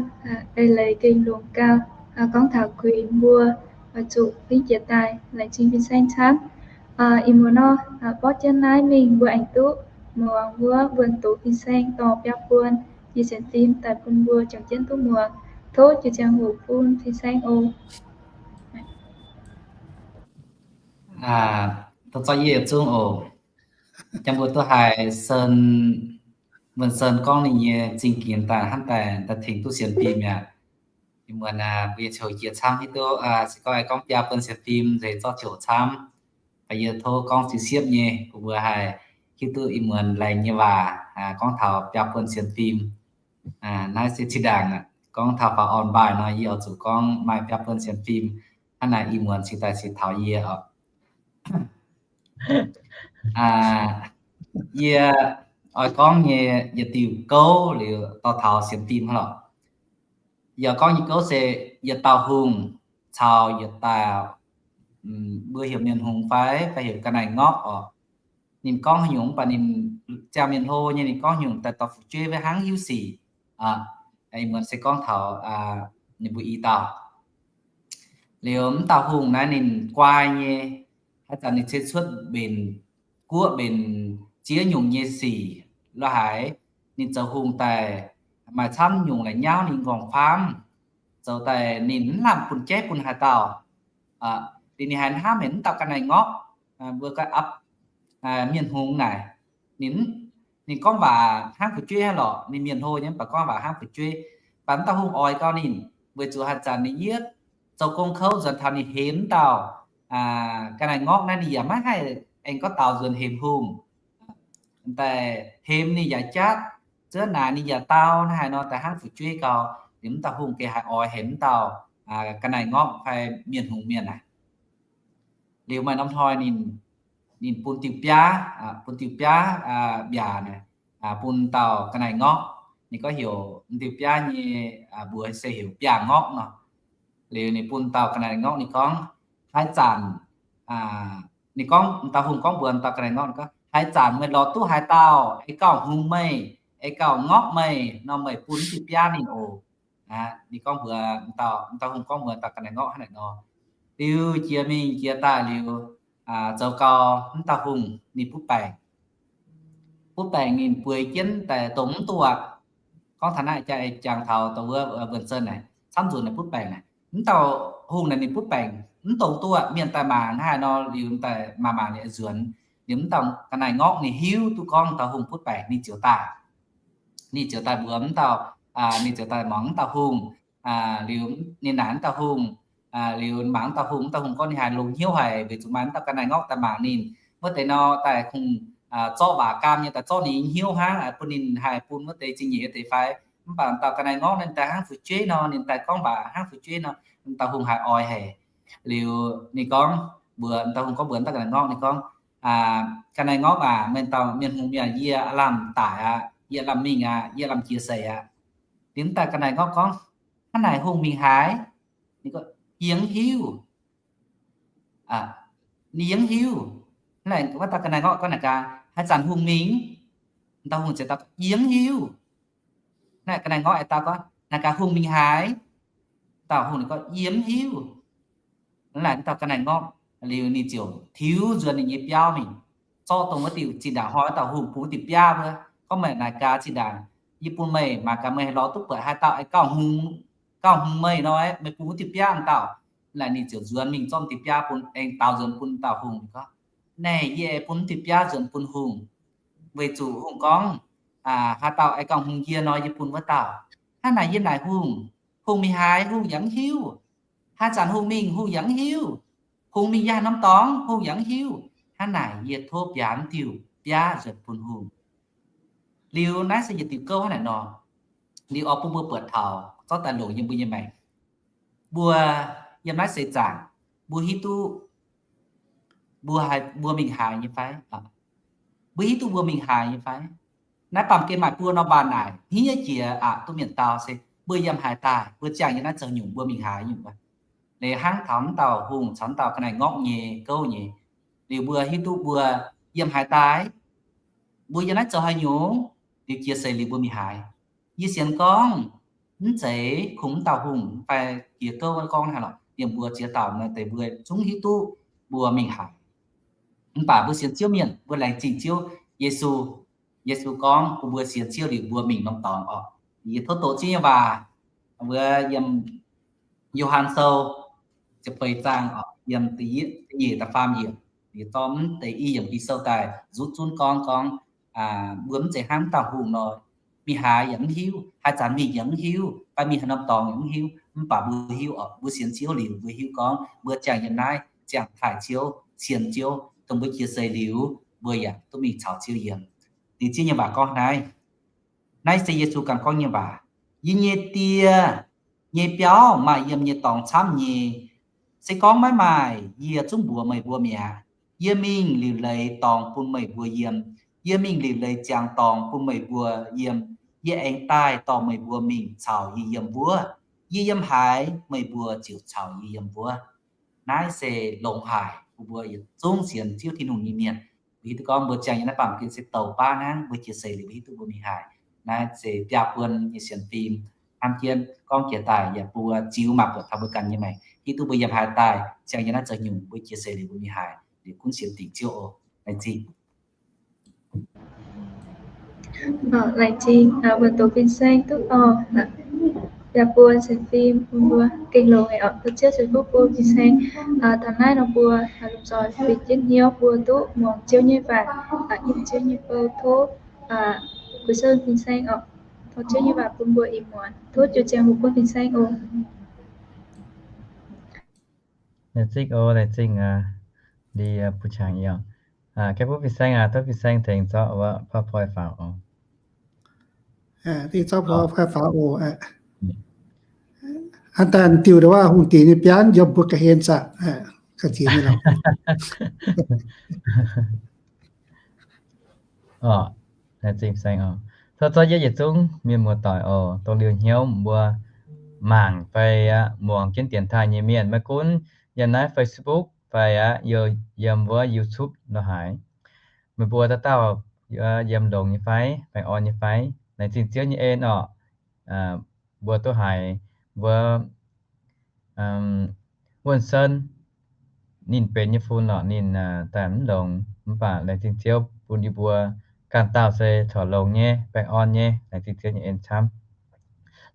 eix leiz gengh longx gau, gorngv taux kuinx mbuo oix zuqc fingx jiex daaih. Laengz zingh fin-saeng camv. Ih muonz nor, borqv jienv naaiv mingh mbuo aengx duqv muangx wuov wuonh doqc fin-saeng dorh biaa buon nyei sienx fim daaih bun mbuo juangc jienv duqv muangx. Tov jiu ziangh hoc bun fin-saeng oc. Tov zorqv yie yietc zungv oc. Jangx mbuo duqv haih Sen, Wuonh Sen gorngv ninh nyei zingh gix daaih hnangv daaih, daaih tengx duqv sienx fim mi'aqv. Ih muonz mbuo nyei coux jiex camv hiuv duqv se gorngv, gorngv biaa buon sienx fim nzengc zorqv coux camv. Yie tov gorngv ziouc siepv nyei, bun mbuo haih hiuv duqv ih muonz laengz nyei waac gorngv taux biaa buon sienx fim. Naaiv se zinh ndaangc gorngv taux faaux orn mbaaih nor, yie oix zuqc gorngv maaih biaa buon sienx fim. Hnangv naaic ih muonz cingx daaih cingx taux yie oc. Yie oix gorngv nyei yietc diuh gouv liuz dorh taux sienx fim hnangv lorqc. Yie gorngv nyei gouv se yietc dauh hungh caux yietc dauh mbuo heuc mienh hungh fai, fai heuc ga'naaiv ngorqv oc. Ninh gorngv haaix nyungc mv baac ninh ziangh mienh hlo nyei, ninh gorngv haaix nyungc daaih dorh fu'jueiv wuov hnangv hiuv sic. Ih muonz se gorngv taux ninh mbuo i dauh. Liuz mv dauh hungh naaiv ninh guai nyei, haaix zanc ninh se cuotv mbenc guoqv mbenc ziex nyungc nyei sic lo haaix, ninh zoux hungh daaih maaih camv nyungc la'nyauv ninh nqorngv-famv, zoux daaih ninh mv lamh bun jaiv bun haaix dauh. Liuz ninh haiz hnamv haic mv dauh ga'naaiv ngorqv, mbuo gorngv apv, mienh hungh naaic, ninh, ninh gorngv waac hnangv fu'jueiv hnangv lorqc. Ninh mienh hlo nyei mv baac gorngv waac hnangv fu'jueiv. Mv baac mv dauh hungh oix gau ninh, weic zuqc haaix zanc ninh yietv zoux gong kouv nzuonx taux ninh hemx mv dauh ga'naaiv ngorqv naaiv, ninh yaac maiv haih aengx gorngv daaux nzuonx hemx hungh. Daaih hemx ninh yaac jatv, zuov naaic ninh yaac dau, naaiv haaix nor daaih hnangv fu'jueiv gau. Liuz mv dauh hungh geh haiz oix haic mv dauh ga'naaiv ngorqv fai mienh hungh mienh naaic. Liuz maaih norm hnoi ninh, ninh bun diuh biaav, bun diuh biaav mbiaac naaic, bun dauh ga'naaiv ngorqv. Ninh gorngv heuc diuh biaav nyei mbuox se heuc biaav ngorqv nor. Liuz ninh bun dauh ga'naaiv ngorqv, ninh gorngv, haaix zanc, ninh gorngv, dauh hungh gorngv mbuox dauh ga'naaiv ngorqv, ninh gorngv, haaix zanc meih lorz duqv haaix dauh ei gauh hungh meih, ei gauh ngorqv meih nor, meih bun diuh biaav ninh oc. Ninh gorngv mbuox dauh, dauh hungh gorngv mbuox dauh ga'naaiv ngorqv hnangv naaic nor. Liuz jiex mingh jiex daaih liuz, zoux gau mv dauh hungh ninh butv baengc. Butv baengc ninh bueix jienv daaih dongh mv duqv aqv. Gorngv taux naaiv jaa jangx taux dongh wuov Wuonh Sen naaic camv nzunc naaic butv baengc naaic. Mv dauh hungh naaic ninh butv baengc mv dongh duqv aqv, mienh daaih mangc hnangv haaix nor liuz daaih mangc mangc liuz nzuonx. Liuz mv dauh ga'naaiv ngorqv ninh hiuv duqv gorngv dauh hungh butv baengc ninh ziouc daaih. Ninh ziouc daaih mbuox mv dauh, ninh ziouc daaih mangc mv dauh hungh. Liuz ninh naaic mv dauh hungh, liuz mangc mv dauh hungh, mv dauh hungh gorngv ninh haiz longx hnyouv haic weic zuqc maaih mv dauh ga'naaiv ngorqv daaih mangc ninh. Wuov deix nor daaih kungx zorqv waac gaam nyei daaih zorqv ninh nyei hnyouv hnangv, bun ninh haih bun wuov deix zingh nyeic wuov deix fai. Mv baac dauh ga'naaiv ngorqv ninh daaih hnangv fu'jueiv nor, ninh daaih gorngv waac hnangv fu'jueiv nor, mv dauh hungh haiz oix haic. Liuz ninh gorngv mbuox, mv dauh hungh gorngv mbuox mv dauh ga'naaiv ngorqv, ninh gorngv, ga'naaiv ngorqv aac, meih dauh mienh hungh mienh, yie lamh daic aqv, yie lamh mingh aqv, yie lamh jiex seix aqv. Liuz mv dauh ga'naaiv ngorqv gorngv, hnangv naaic hungh mingh haaix? Ninh gorngv, yie mv hiuv. Ninh yie mv hiuv. Wuov dauh ga'naaiv ngorqv gorngv naaic gaax, haaix zanc hungh mingh? Dauh hungh ziouc dau, yie mv hiuv. Naaic ga'naaiv ngorqv aengx dau gorngv, naaic gaax hungh mingh haaix? Dauh hungh ninh gorngv, yie mv hiuv. Naaic dauh ga'naaiv ngorqv liuz ninh ziouc tiux nzuonx ninh nyei biauv mingh, zorqv dongh wuov diuh zinh ndaangc hnoi wuov dauh hungh bun wuov diuh biaav wuov, gorngv, meih naaic gaax zinh ndaangc yie bun meih mangc gaax meih lorz duqv buatc haaix dauh aengx gauh hungx, gauh hungx meih nor, meih bun wuov diuh biaav dauh. Naaic ninh ziouc nzuonx mingh zorqv diuh biaav bun, aengx daaux nzuonx bun dauh hungh gorngv, naaic yie aengx bun wuov diuh biaav nzuonx bun hungh, weic zuqc hungh gorngv, haaix dauh aengx gauh hungx yie nor, yie bun wuov dauh. Hnangv naaic yie naaic hungh, hungh mingh haaix hungh yaac mv hiuv. Haaix zanc hungh mingh hungh yaac mv hiuv. Hungh mingh yangh norm dorngx hungh yaac mv hiuv. Hnangv naaic yie tov biaav mv diuh biaav nzuonx bun hungh. Liuz naaiv se yietc diuc gouv hnangv naaic nor. Liuz oix bun mbuo buatc taux zorqv daaih longc yiem mbuo nyei maengc. Mbuo yiem naaiv seix zaangc, mbuo hiuv duqv mbuo, mbuo mingh haaix nyei fai? Mbuo hiuv duqv mbuo mingh haaix nyei fai? Naaiv baamh gen maaih buo norm waac naaic hniev jiex aqc duqv mienh dau se mbuo yiem haaix daaih, mbuo ziangh yiem naaiv zoux nyungc, mbuo mingh haaix nyungc. Leiz hnangv taux mv dauh hungh caux mv dauh ga'naaiv ngorqv nyei gouv nyei, liuz mbuo hiuv duqv mbuo yiem haaix daaih, mbuo yiem naaiv zoux haaix nyungc, liuz jiex seix liuz mbuo mingh haaix. Yie sienx gorngv, mv zeiz kungx mv dauh hungh fai jiex gouv gorngv haaix lorqc, yiem mbuo ziex dauh naaiv deix mbuo zungv hiuv duqv mbuo mingh haaix. Mv baac mbuo sienx Ziouv mienh, mbuo laengz zingh Ziouv Yesu. Yesu gorngv bun mbuo sienx Ziouv liuz mbuo mingh norm dorngx orqc. Yie tov doqc Ziouv nyei waac, mbuo yiem Yo^han Sou ziepc feix zaang orqc, yiem da'yietv, da'nyeic, da'faam yiemc, liuz zorqv mv deix i yiemc Ging-Sou daaih nzuqc zunv gorngv, gorngv mbuo mv zeiz hnangv mv dauh hungh nor, mingh haaix yaac mv hiuv, haaix zanc mingh yaac mv hiuv, fai mingh haaix norm dorngx yaac mv hiuv. Mv baac mbuo hiuv orqc, mbuo sienx Ziouv liuz mbuo hiuv gorngv mbuo ziangh yiem naaiv ziangh taaih Ziouv, sienx Ziouv, dongh mbuo jiex seix liuz mbuo yaac duqv mingh caux Ziouv yiem. Liuz Ziouv nyei waac gorngv naaiv, naaiv se Yesu ganh gorngv nyei waac, Yie nyei Die nyei biauv maaih yiem nyei dorngx camv nyei. Se gorngv maiv maaih, yie zungv mbuox meih mbuo mi'aqv. Yie mingh liuc leiz dorngx bun meih mbuo yiem. Yie mingh liuc leiz ziangx dorngx bun meih mbuo yiem. Yie aengx daaih dorh meih mbuo mingh caux yie yiem wuov. Yie yiem haaix, meih mbuo ziouc caux yie yiem wuov. Naaiv se longx haic bun mbuo yietc zungv sienx Ziouv Tin-Hungh nyei mienh. Mbuo hiuv duqv gorngv mbuo ziangh yiem naaiv baamh gen se douc baav hnangv, mbuo jiex seix liuz mbuo hiuv duqv mbuo mingh haaix. Naaiv se biaa buon nyei sienx fim hnamv jienv gorngv jiex daaih yaac bun mbuo ziux maaih buonc taux mbuo ganh nyei maengc, hiuv duqv mbuo yiem haaix daaih, ziangh yiem naaiv zoux nyungc, mbuo jiex seix liuz mbuo mingh haaix, liuz gunv sienx dingc Ziouv oc. Laengz zingh. Laengz zingh mbuo doqc fin-saeng duqv orqc. Yaac bun sienx fim bun mbuo gengh longx oc. Tov Ziouv ceix fuqv bun fin-saeng. Taux naaiv nor mbuo lomh nzoih fih jienv hnyouv mbuo duqv muangx Ziouv nyei waac, yiem Ziouv nyei bou. Tov guix sou fin-saeng oc. Tov Ziouv nyei waac bun mbuo ih muonz. Tov jiu ziangh hoc bun fin-saeng oc. Laengz zingh oc, laengz zingh, Li, Butv Qangx Yie. Gaengh bun fin-saeng, tov fin-saeng tengx zorqv wuov PowerPoint faaux oc. Zorqv PowerPoint faaux oc. Hnangv daaih diuh ndongc wuov hungh diex nyei biauv yiem mbuo ga'hlen saah? Ga'hlen nyei lorqc. Oc, laengz zingh fin-saeng oc. Tov zorqv yie yietc zungv mienh muoz-doic oc, dongh liuz hnyouv mbuo mangc fai aqv, muangx jienv dienx taaih nyei mienh, maiv gunv yiem naaiv Facebook fai aqv, yiem wuov YouTube lorqc haaix. Meih mbuo dauh dauh yiem longx nyei fai, baengh orn nyei fai, laengz zingh Ziouv nyei en orqc. Mbuo duqv haiz mbuo Wuonh Sen ninh benx nyei fun lorqc, ninh daaih mv longx, mv baac laengz zingh Ziouv bun yie mbuo ganh dauh se corc longx nyei, baengh orn nyei, laengz zingh Ziouv nyei en camv.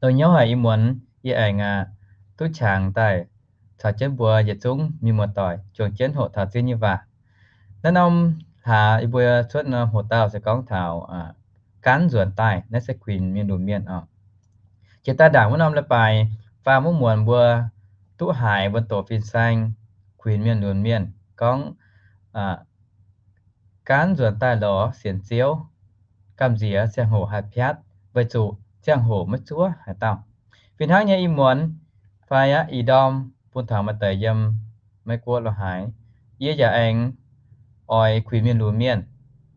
Longx hnyouv haic ih muonz yie aengx duqv qangx daaih caux jienv mbuo yietc zungv mienh muoz-doic juangc jienv hoqc taux Ziouv nyei waac. Naaiv norm hlaax yie mbuo cuotv norm hoc dauh se gorngv taux gaanv nzuonx daaih, naaiv se kuinx mienh lunx mienh oc. Jiex daaih ndaangc wuov norm leiz-baaix faam wuov muonz mbuo duqv haiz mbuo doqc fin-saeng kuinx mienh lunx mienh gorngv, gaanv nzuonx daaih lorz sienx Ziouv, gamh nziex ziangh hoc haih piatv, weic zuqc ziangh hoc maiv zuov haaix dauh. Fih hnangv nyei ih muonz fai aqv, ih ndorm bun taux maaih deix yiem Meiv Guoqv lorqc haaix, yie yaac aengx oix kuinx mienh lunx mienh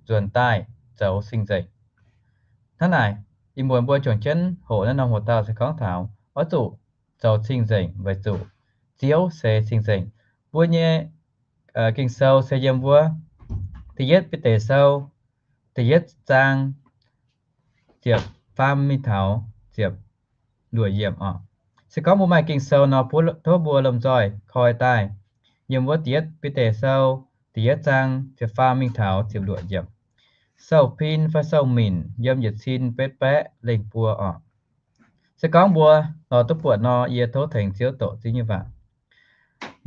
nzuonx daaih zoux cing-nzengc. Hnangv naaic, ih muonz mbuo juangc jienv hoqc naaiv norm hoc dauh se gorngv taux oix zuqc zoux cing-nzengc weic zuqc Ziouv se cing-nzengc. Mbuo nyei Ging-Sou se yiem wuov Da'yietv Bide Sou da'yietv zaang ziepc faam mingh taux ziepc luoqc yiemc oc. Se gorngv mbuo maaih Ging-Sou nor, tov mbuo lomh nzoih koi daaih yiem wuov Da'yietv Bide Sou da'yietv zaang ziepc faam mingh taux ziepc luoqc yiemc. Sou-fin fai sou-minc yiem yietc cin betv baeqv lengh buo oc. Se gorngv mbuo lorz duqv buatc nor, yie tov tengx Ziouv doqc Ziouv nyei waac.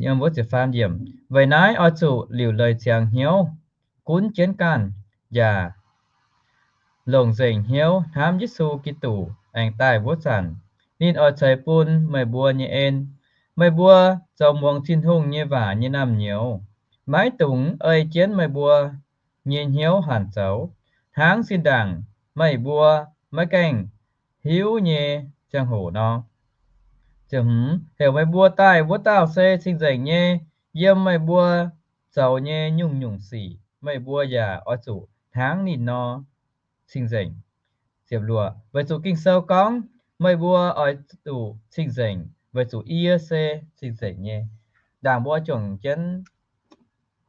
Yiem wuov ziepc faam yiemc, weic naaiv oix zuqc liuc leiz ziangx hnyouv, gunv jienv ganh, yaac longc nzengc hnyouv hnamv Yesu Giduc aengx daaih wuov zanc, ninh oix ceix bun meih mbuo nyei en. Meih mbuo zoux muangx Tin-Hungh nyei waac nyei naamh nyouz maiv dungx ei jienv meih mbuo nyei hnyouv hanc zoux, hnangv zinh ndaangc meih mbuo maiv gaengh hiuv nyei ziangh hoc nor. Ziepc hmz, heuc meih mbuo daaih wuov dauh se cing-nzengc nyei. Yiem meih mbuo zoux nyei nyungc-nyungc sic meih mbuo yaac oix zuqc hnangv ninh nor cing-nzengc. Ziepc luoqc, weic zuqc Ging-Sou gorngv, meih mbuo oix zuqc cing-nzengc weic zuqc yie se cing-nzengc nyei. Ndaangc mbuo juangc jienv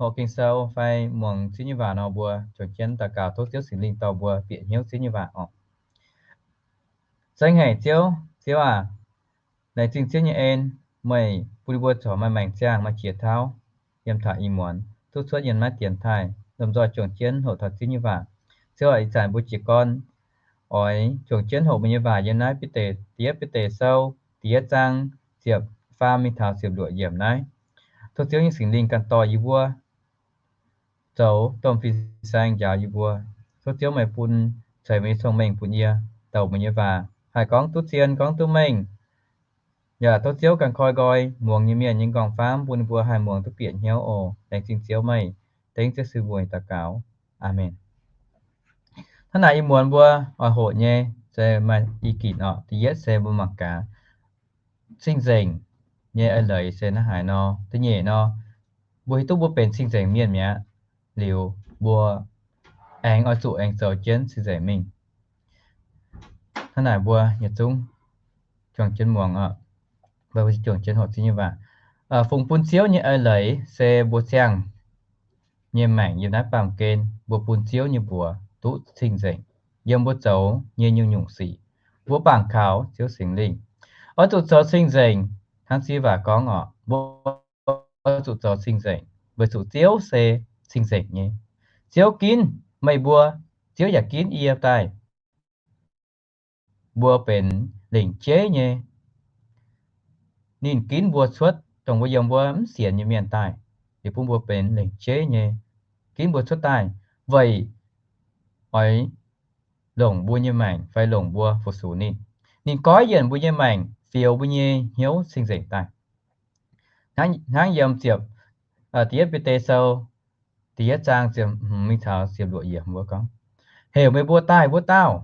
hoqc Ging-Sou fai muangx Ziouv nyei waac nor, mbuo juangc jienv daux gaux tov Ziouv Singx Lingh dorh mbuo bieqc hnyouv Ziouv nyei waac oc. Zengc haic Ziouv, Ziouv aac, laengz zingh Ziouv nyei en, meih bun ninh mbuo corc maaih maengc ziangh, maaih qiex tauv yiem taux ih muonz duqv cuotv yiem naaiv dienx taaih lomh nzoih juangc jienv hoqc taux Ziouv nyei waac. Ziouv aac, ih zanc mbuo jiez gorn oix juangc jienv hoqc meih nyei waac yiem naaiv Bide, da'yietv Bide Sou, da'yietv zaang ziepc faam mingh taux ziepc luoqc yiemc naaiv. Tov Ziouv nyei Singx Lingh ganh dorh yie mbuo zoux domh fin-saeng njaaux yie mbuo. Tov Ziouv meih bun ceix meih nyei cong-mengh bun yie douc meih nyei waac haih gorngv duqv zien, gorngv duqv mengh. Yaac tov Ziouv ganh koi nqoi muangx nyei mienh nyei nqorngv-famv bun ninh mbuo haih muangx duqv bieqc hnyouv oc. Laengz zingh Ziouv meih. Dengv Ziouv Yesu mbuox daux gaux. Aamen. Hnangv naaic ih muonz mbuo oix hoqc nyei se maaih i ginc oc. Da'yietv se mbuo mangc gaax cing-nzengc nyei eix leiz se hnangv haaix nor. Da'nyeic nor, mbuo hiuv duqv mbuo benx cing-nzengc mienh mi'aqv liuz, mbuo aengx oix zuqc aengx zoux jienv cing-nzengc mingh. Hnangv naaic mbuo yietc zungv juangc jienv muangx oc. Mbuo juangc jienv hoqc Ziouv nyei waac. Fungx bun Ziouv nyei eix leiz se mbuo ziangh nyei maengc yiem naaiv baamh gen mbuo bun Ziouv nyei mbuox duqv cing-nzengc yiem mbuo zoux nyei nyungc-nyungc sic. Mbuo bangc kaux Ziouv Singx Lingh. Oix zuqc zoux cing-nzengc, hnangv Ziouv nyei waac gorngv oc, mbuo oix zuqc zoux cing-nzengc weic zuqc Ziouv se cing-nzengc nyei. Ziouv ginv meih mbuo, Ziouv yaac ginv yie daaih. Mbuo benx lengc jeiv nyei. Ninh ginv mbuo cuotv dongh mbuo yiem wuov mv sienx nyei mienh daaih, liuz bun mbuo benx lengc jeiv nyei, ginv mbuo cuotv daaih weic oix longc mbuo nyei maengc fai longc mbuo fu-sux ninh. Ninh goiv yienc mbuo nyei maengc, fioux mbuo nyei hnyouv cing-nzengc daaih. Hnangv yiem ziepc, da'yietv Bide Sou da'yietv zaang ziepc hmz mingh taux ziepc luoqc yiemc mbuo gorngv, heuc meih mbuo daaih wuov dauh,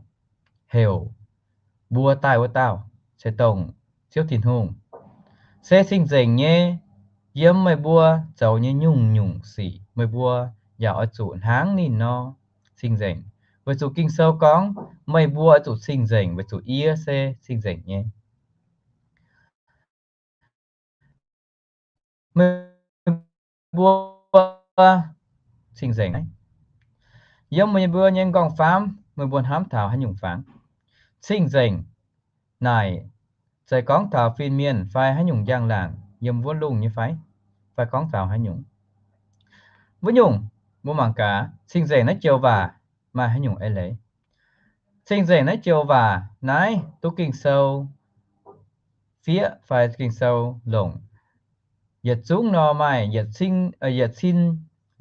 heuc mbuo daaih wuov dauh, se dongh Ziouv Tin-Hungh, se cing-nzengc nyei. Yiem meih mbuo zoux nyei nyungc-nyungc sic meih mbuo yaac oix zuqc hnangv ninh nor cing-nzengc, weic zuqc Ging-Sou gorngv, meih mbuo oix zuqc cing-nzengc weic zuqc yie se cing-nzengc nyei. Meih mbuo cing-nzengc naaiv, yiem meih mbuo nyei nqorngv-famv meih mbuo hnamv taux haaix nyungc fangx? Cing-nzengc naaic zeiz gorngv taux fin-mienh fai haaix nyungc njang-laangc yiem wuov lungh nyei fai? Fai gorngv taux haaix nyungc? Wuov nyungc, mbuo mangc gaax cing-nzengc naaiv joux waac maaih haaix nyungc eix leiz. Cing-nzengc naaiv joux waac naaiv duqv Ging-Sou fiev fai Ging-Sou longc yietc zungv nor maaih yietc cin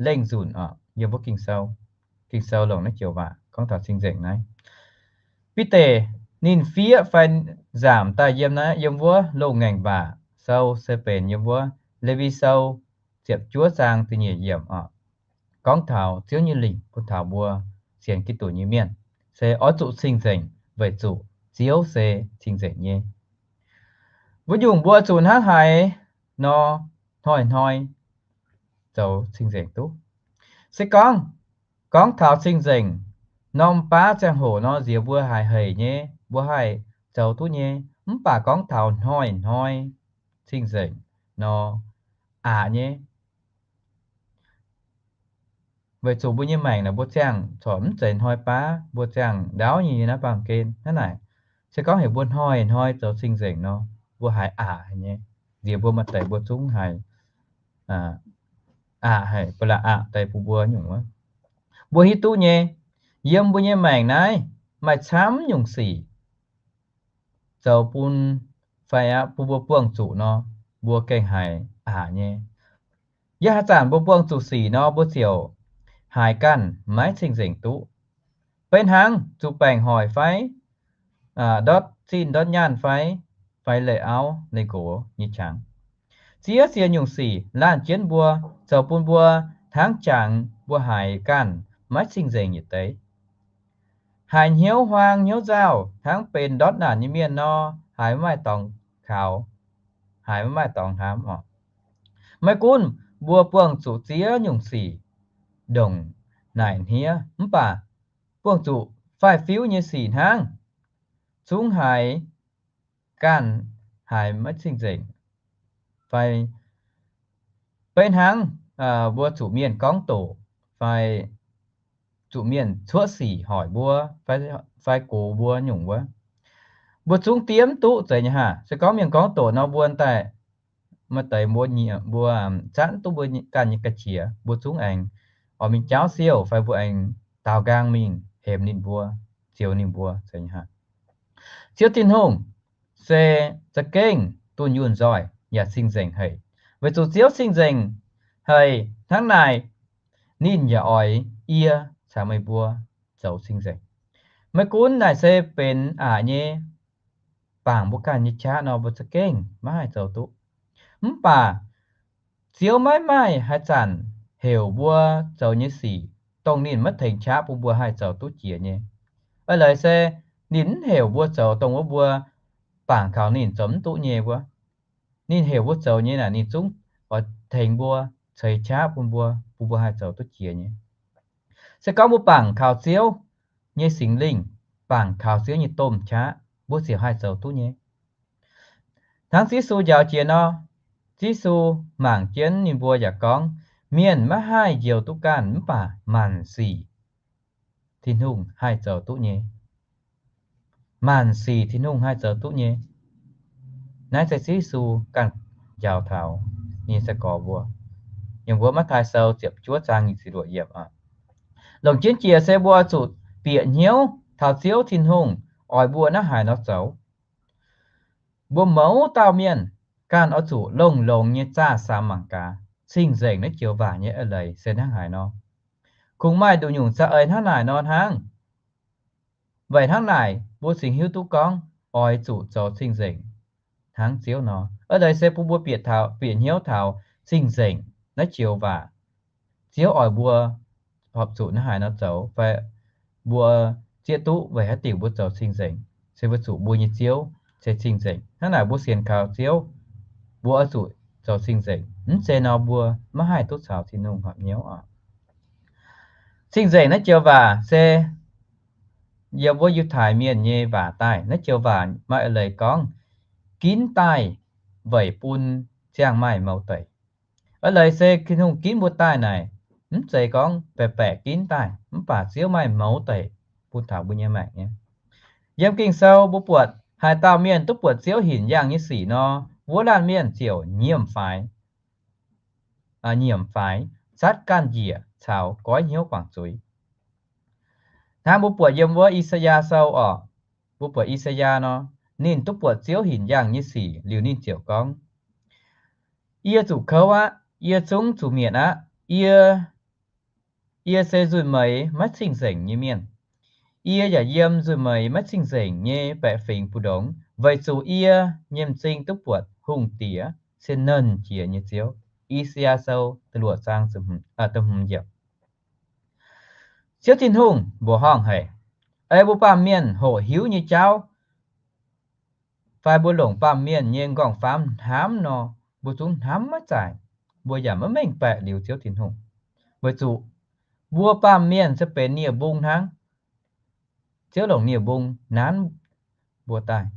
lengh nzunc oc. Yiem wuov Ging-Sou, Ging-Sou longc naaiv joux waac gorngv taux cing-nzengc naaiv. Bide ninh fiev fai nzaamc daaih yiem naaiv, yiem wuov Loz-Ngaengc Waac Sou se benx yiem wuov Lewi Sou ziepc juov zaang da'nyeic yiemc oc. Gorngv taux Ziouv nyei lingc bun taux mbuo sienx Giduc nyei mienh, se oix zuqc cing-nzengc weic zuqc Ziouv se cing-nzengc nyei. Wuov nyungc mbuo zuqc hnangv haaix nor hnoi-hnoi zoux cing-nzengc duqv. Se gorngv, gorngv taux cing-nzengc, norm baav ziangh hoc nor nziex mbuo haih heic nyei, mbuo haih zoux duqv nyei. Mv baac gorngv taux hnoi-hnoi cing-nzengc nor aqc nyei. Weic zuqc mbuo nyei maengc naaic mbuo ziangh corc mv zeiz hnoi baav, mbuo ziangh ndaauv nyei naaiv baamh gen hnangv naaic. Se gorngv heuc mbuo hnoi-hnoi zoux cing-nzengc nor, mbuo haiz aqc haic nyei. Nziex mbuo maaih deix mbuo zungv haiz aqc haic, ba'laqc aqc deix bun mbuo nyungc wuov. Mbuo hiuv duqv nyei, yiem mbuo nyei maengc naaiv maaih camv nyungc sic zoux bun, fai aqv, bun mbuo buangh zuqc nor, mbuo gengh haiz aqc nyei. Yiem haaix zanc mbuo buangh zuqc sic nor, mbuo ziouc haiz ganh maiv cing-nzengc duqv. Beiv hnangv zuqc baengc hoic fai, ndortv zinh ndortv nyaanh fai, fai leih auv leih nqox nyei qangx. Ziex siec nyungc sic laanh jienv mbuo, zoux bun mbuo hnangv jangx mbuo haiz ganh maiv cing-nzengc yietc deix. Haiz hnyouv huaang hnyouv nzauh hnangv benx ndortv naanc nyei mienh nor, haiz maiv maaih dorngx kaux, haiz maiv maaih dorngx hnamv oc. Maiv gunv mbuo buangh zuqc ziex nyungc sic ndongc naaic hniev, mv baac buangh zuqc faix-fiuv nyei sic hnangv, zungv haiz ganh haiz maiv cing-nzengc. Fai beiv hnangv mbuo zuqc mienh gorngv doqc, fai zuqc mienh cuoqv sic hoic mbuo, fai gox mbuo nyungc wuov, mbuo zungv diev mv duqv zeiz nyei haah. Se gorngv mienh gorngv doqc nor, mbuo daaih maaih deix mbuo, mbuo zatv duqv mbuo ganh nyei ga'qiex, mbuo zungv aengx oix mingh jaauv siouh fai mbuo aengx daaux nqaang mingh hemx ninh mbuo, zioux ninh mbuo. Ziouv Tin-Hungh se za'gengh dunh yunh nzoih yaac cing-nzengc haic, weic zuqc Ziouv cing-nzengc haic hnangv naaic, ninh yaac oix yie caux meih mbuo zoux cing-nzengc. Maiv gunv naaic se benx aqc nyei, bangc mbuo ganh nyei qaqv nor, mbuo za'gengh maiv haih zoux duqv. Mv baac Ziouv maiv maaih haaix zanc heuc mbuo zoux nyei sic dongh ninh maiv tengx qaqv bun mbuo haih zoux duqv jiex nyei. Eix leiz se ninh mv heuc mbuo zoux dongh wuov mbuo bangc kaux ninh zoux mv duqv nyei wuov. Ninh heuc mbuo zoux nyei naaic, ninh zungv oix tengx mbuo, ceix qaqv bun mbuo, bun mbuo haih zoux duqv jiex nyei. Se gorngv mbuo bangc kaux Ziouv nyei Singx Lingh, bangc kaux Ziouv nyei domh qaqv, mbuo ziouc haih zoux duqv nyei. Hnangv Yesu njaaux jiex nor, Yesu mangc jienv ninh mbuo yaac gorngv, mienh maiv haih njoux duqv ganh, mv baac maanc sic Tin-Hungh haih zoux duqv nyei. Maanc sic Tin-Hungh haih zoux duqv nyei. Naaiv se Yesu ganh njaaux taux nyei sai-gorx mbuo. Yiem wuov Matv^taai Sou ziepc juov zaang nyic ziepc luoqc yiemc aqv. Longc jienv jiex se mbuo oix zuqc bieqc hnyouv taux Ziouv Tin-Hungh oix mbuo hnangv haaix nor zoux. Mbuo mouz dauh mienh ganh oix zuqc longx-longx nyei zaah samx mangc gaax, cing-nzengc naaiv joux waac nyei eix leiz se hnangv haaix nor. Kungx maaih nduqc nyungc za'eix hnangv naaic nor hnangv. Weic hnangv naaic, mbuo cingx hiuv duqv gorngv oix zuqc zoux cing-nzengc hnangv Ziouv nor. Eix leiz se bun mbuo bieqc taux, bieqc hnyouv taux cing-nzengc naaiv joux waac. Ziouv oix mbuo horpc zuqc hnangv haaix nor zoux, fai mbuo zieqv duqv weic haaix diuc mbuo zoux cing-nzengc, se weic zuqc mbuo nyei Ziouv se cing-nzengc. Hnangv naaic mbuo sienx kaux Ziouv, mbuo oix zuqc zoux cing-nzengc. Mv zeiz nor mbuo maiv haih duqv caux Tin-Hungh horpc hnyouv oc. Cing-nzengc naaiv joux waac se yiem wuov Yiutai Mienh nyei waac daaih. Naaiv joux waac maaih eix leiz gorngv, ginv daaih weic bun ziangh maaih mouz deic. Eix leiz se Tin-Hungh ginv mbuo daaih naaic, mv zeiz gorngv baeqc baeqc ginv daaih, mv baac Ziouv maaih mouz deic bun taux mbuo nyei maengc nyei. Yiem Ging-Sou mbuo buatc haaix dauh mienh duqv buatc Ziouv hinc yaangh nyei sic nor, wuov laanh mienh ziouc nyiemc faix, nyiemc faix, zatv ganh njiec caux goiv hnyouv guangc zuiz. Hnangv mbuo buatc yiem wuov I^saa^yaa Sou oc, mbuo buatc I^saa^yaa nor, ninh duqv buatc Ziouv hinc yaangh nyei sic liuz ninh ziouc gorngv, yie zuqc kouv aqv, yie zungv zuqc mietc aqv. Yie, yie se nzuih meix maiv cing-nzengc nyei mienh. Yie yaac yiem nzuih meix maiv cing-nzengc nyei baeqc fingx mbu'ndongx, weic zuqc yie nyei m'zing duqv buatc Hungh Diex, se Nernh Jiex nyei Ziouv. I^saa^yaa Sou da'luoqc zaang, aa, da'hmz yiemc. Ziouv Tin-Hungh mbuoqc horngh haic. Ei mbuo baamh mienh hoqc hiuv nyei jauv, fai mbuo longc baamh mienh nyei nqorngv-famv hnamv nor, mbuo zungv hnamv maiv zaaic. Mbuo yaac maiv mengh baeqc liuz Ziouv Tin-Hungh, weic zuqc mbuo baamh mienh se benx nie-mbung hnangv. Ziouv longc nie-mbung nanv mbuo daaih.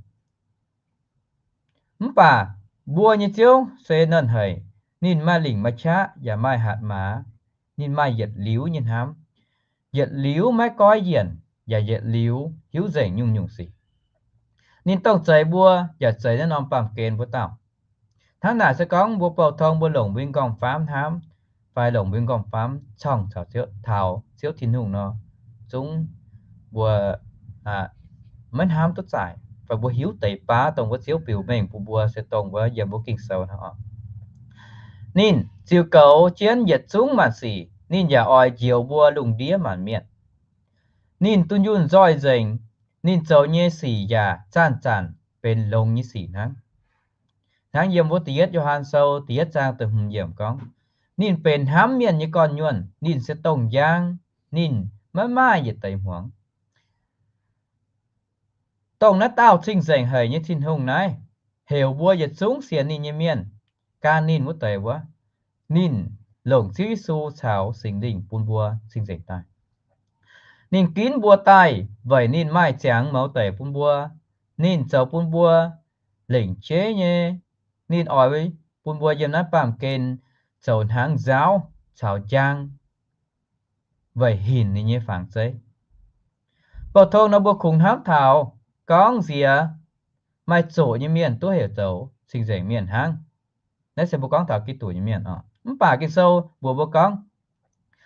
Mv baac mbuo nyei Ziouv se nernh haic. Ninh maaih lingc maaih qaqv yaac maaih hatc maaz. Ninh maaih yietc liuz nyei hnamv, yietc liuz maiv goiv yienc, yaac yietc liuz hiuv nzengc nyungc-nyungc sic. Ninh dongh zeix mbuo yaac zeix naaiv norm baamh gen mbuo dauh. Hnangv naaic se gorngv mbuo bouh tong mbuo longc mbuo nyei nqorngv-famv hnamv, fai longc mbuo nyei nqorngv-famv corngh taux Ziouv, taux Ziouv Tin-Hungh nor, zungv mbuo maiv hnamv duqv zaaic, fai mbuo hiuv deix baav dongh wuov Ziouv biux mengh bun mbuo se dongh wuov yiem wuov Ging-Sou nor. Ninh ziux goux jienv yietc zungv maanc sic, ninh yaac oix njoux mbuo lungh ndiev maanc mienh. Ninh dunh yunh nzoih nzengc, ninh zoux nyei sic yaac zanc-zanc benx longx nyei sic hnangv. Hnangv yiem wuov da'yietv Yo^han Sou da'yietv zaang da'hmz yiemc gorngv, ninh benx hnamv mienh nyei gorn-nyuonh, ninh se dongh njang, ninh maiv maaih yietc deix hmuangx. Dongh naaiv dauh cing-nzengc haic nyei Tin-Hungh naaiv, heuc mbuo yietc zungv sienx ninh nyei mienh, gan ninh wuov deix wuov, ninh longc Ziouv Yesu caux Singx Lingh bun mbuo cing-nzengc daaih. Ninh ginv mbuo daaih weic ninh maaih ziangx mouz deic bun mbuo. Ninh zoux bun mbuo lengc jeiv nyei. Ninh oix bun mbuo yiem naaiv baamh gen zoux hnangv nzaauv caux njang weic hinc ninh nyei fangx zeiv. Bouh tong nor mbuo kungx hnamv taux gorngv nziex maaih zoqc nyei mienh duqv heuc zoux cing-nzengc mienh hnangv. Naaiv se mbuo gorngv taux Giduc nyei mienh oc. Mv baac Ging-Sou mbuox mbuo gorngv,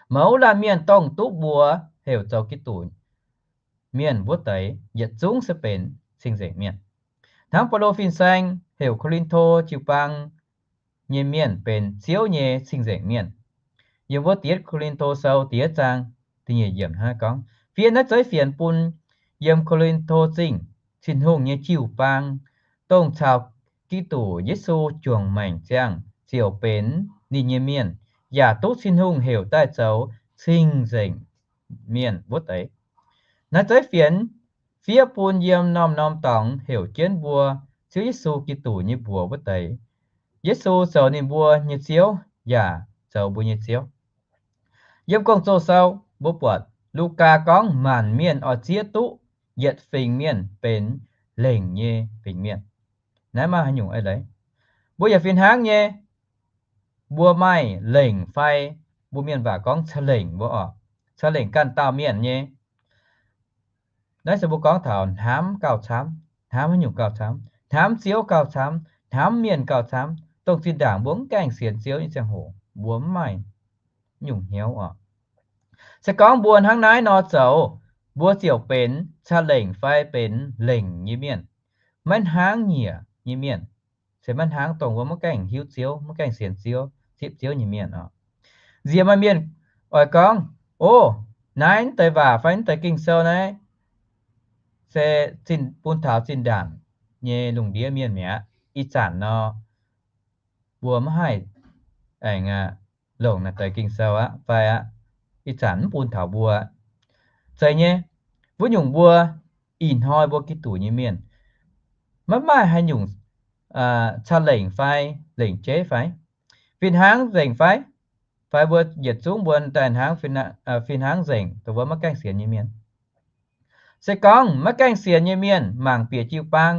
mouz laanh mienh dongh duqv mbuox heuc zoux Giduc mienh wuov deix yietc zungv se benx cing-nzengc mienh. Hnangv Baulo fin-saeng heuc Ko^lin^to jiu-baang nyei mienh benx Ziouv nyei cing-nzengc mienh. Yiem wuov deix Ko^lin^to Sou da'yietv zaang da'nyeic yiemc hnangv naaiv gorngv, fiev naaiv zeiv fienx bun yiem Ko^lin^to Zingh, Tin-Hungh nyei jiu-baang, dongh caux Giduc Yesu juangc maengc ziangh ziouc benx ninh nyei mienh, yaac duqv Tin-Hungh heuc daaih zoux cing-nzengc mienh wuov deix. Naaiv zeiv fienx fiev bun yiem norm-norm dorngx heuc jienv mbuo Ziouv Yesu Giduc nyei mbuox wuov deix. Yesu zoux ninh mbuo nyei Ziouv yaac zoux mbuo nyei Ziouv. Yiem Gong-Zoh Sou mbuo buatc Lugaa gorngv maanc mienh oix zieqv duqv yietc fingx mienh benx lengc nyei fingx mienh. Naaiv maaih haaix nyungc eix leiz? Mbuo yaac fih hnangv nyei. Mbuo maaih lengc fai mbuo mienh waac gorngv ca'lengc mbuo oc. Ca'lengc ganh dauh mienh nyei. Naaiv se mbuo gorngv taux hnamv gauh camv. Hnamv haaix nyungc gauh camv? Hnamv Ziouv gauh camv, hnamv mienh gauh camv. Dongh zinh ndaangc mbuo mv gaengh sienx Ziouv nyei ziangh hoc mbuo mv maaih nyungc hnyouv oc. Se gorngv mbuo hnangv naaiv nor zoux, mbuo ziouc benx ca'lengc fai benx lengc nyei mienh, maiv hnangv nyiec nyei mienh, se maiv hnangv dongh wuov maiv gaengh hiuv Ziouv, maiv gaengh sienx Ziouv, zipv Ziouv nyei mienh oc. Nziex maaih mienh oix gorngv, o, naaiv deix waac fai naaiv deix Ging-Sou naaiv se bun taux zinh ndaangc nyei lungh ndiev mienh mi'aqv. Ih zanc nor, mbuo maiv haih aengx longc naaiv deix Ging-Sou aqv fai aqv. Ih zanc mv bun taux mbuo. Zeiz nyei, wuov nyungc mbuo ih hnoi mbuo Giduc nyei mienh maiv maaih haaix nyungc ca'lengc fai lengc jeiv fai fih hnangv nzengc fai, fai mbuo yietc zungv mbuo daaih hnangv fih hnangv nzengc dongh wuov maiv gaengh sienx nyei mienh. Se gorngv maiv gaengh sienx nyei mienh mangc bieqc jiu-baang,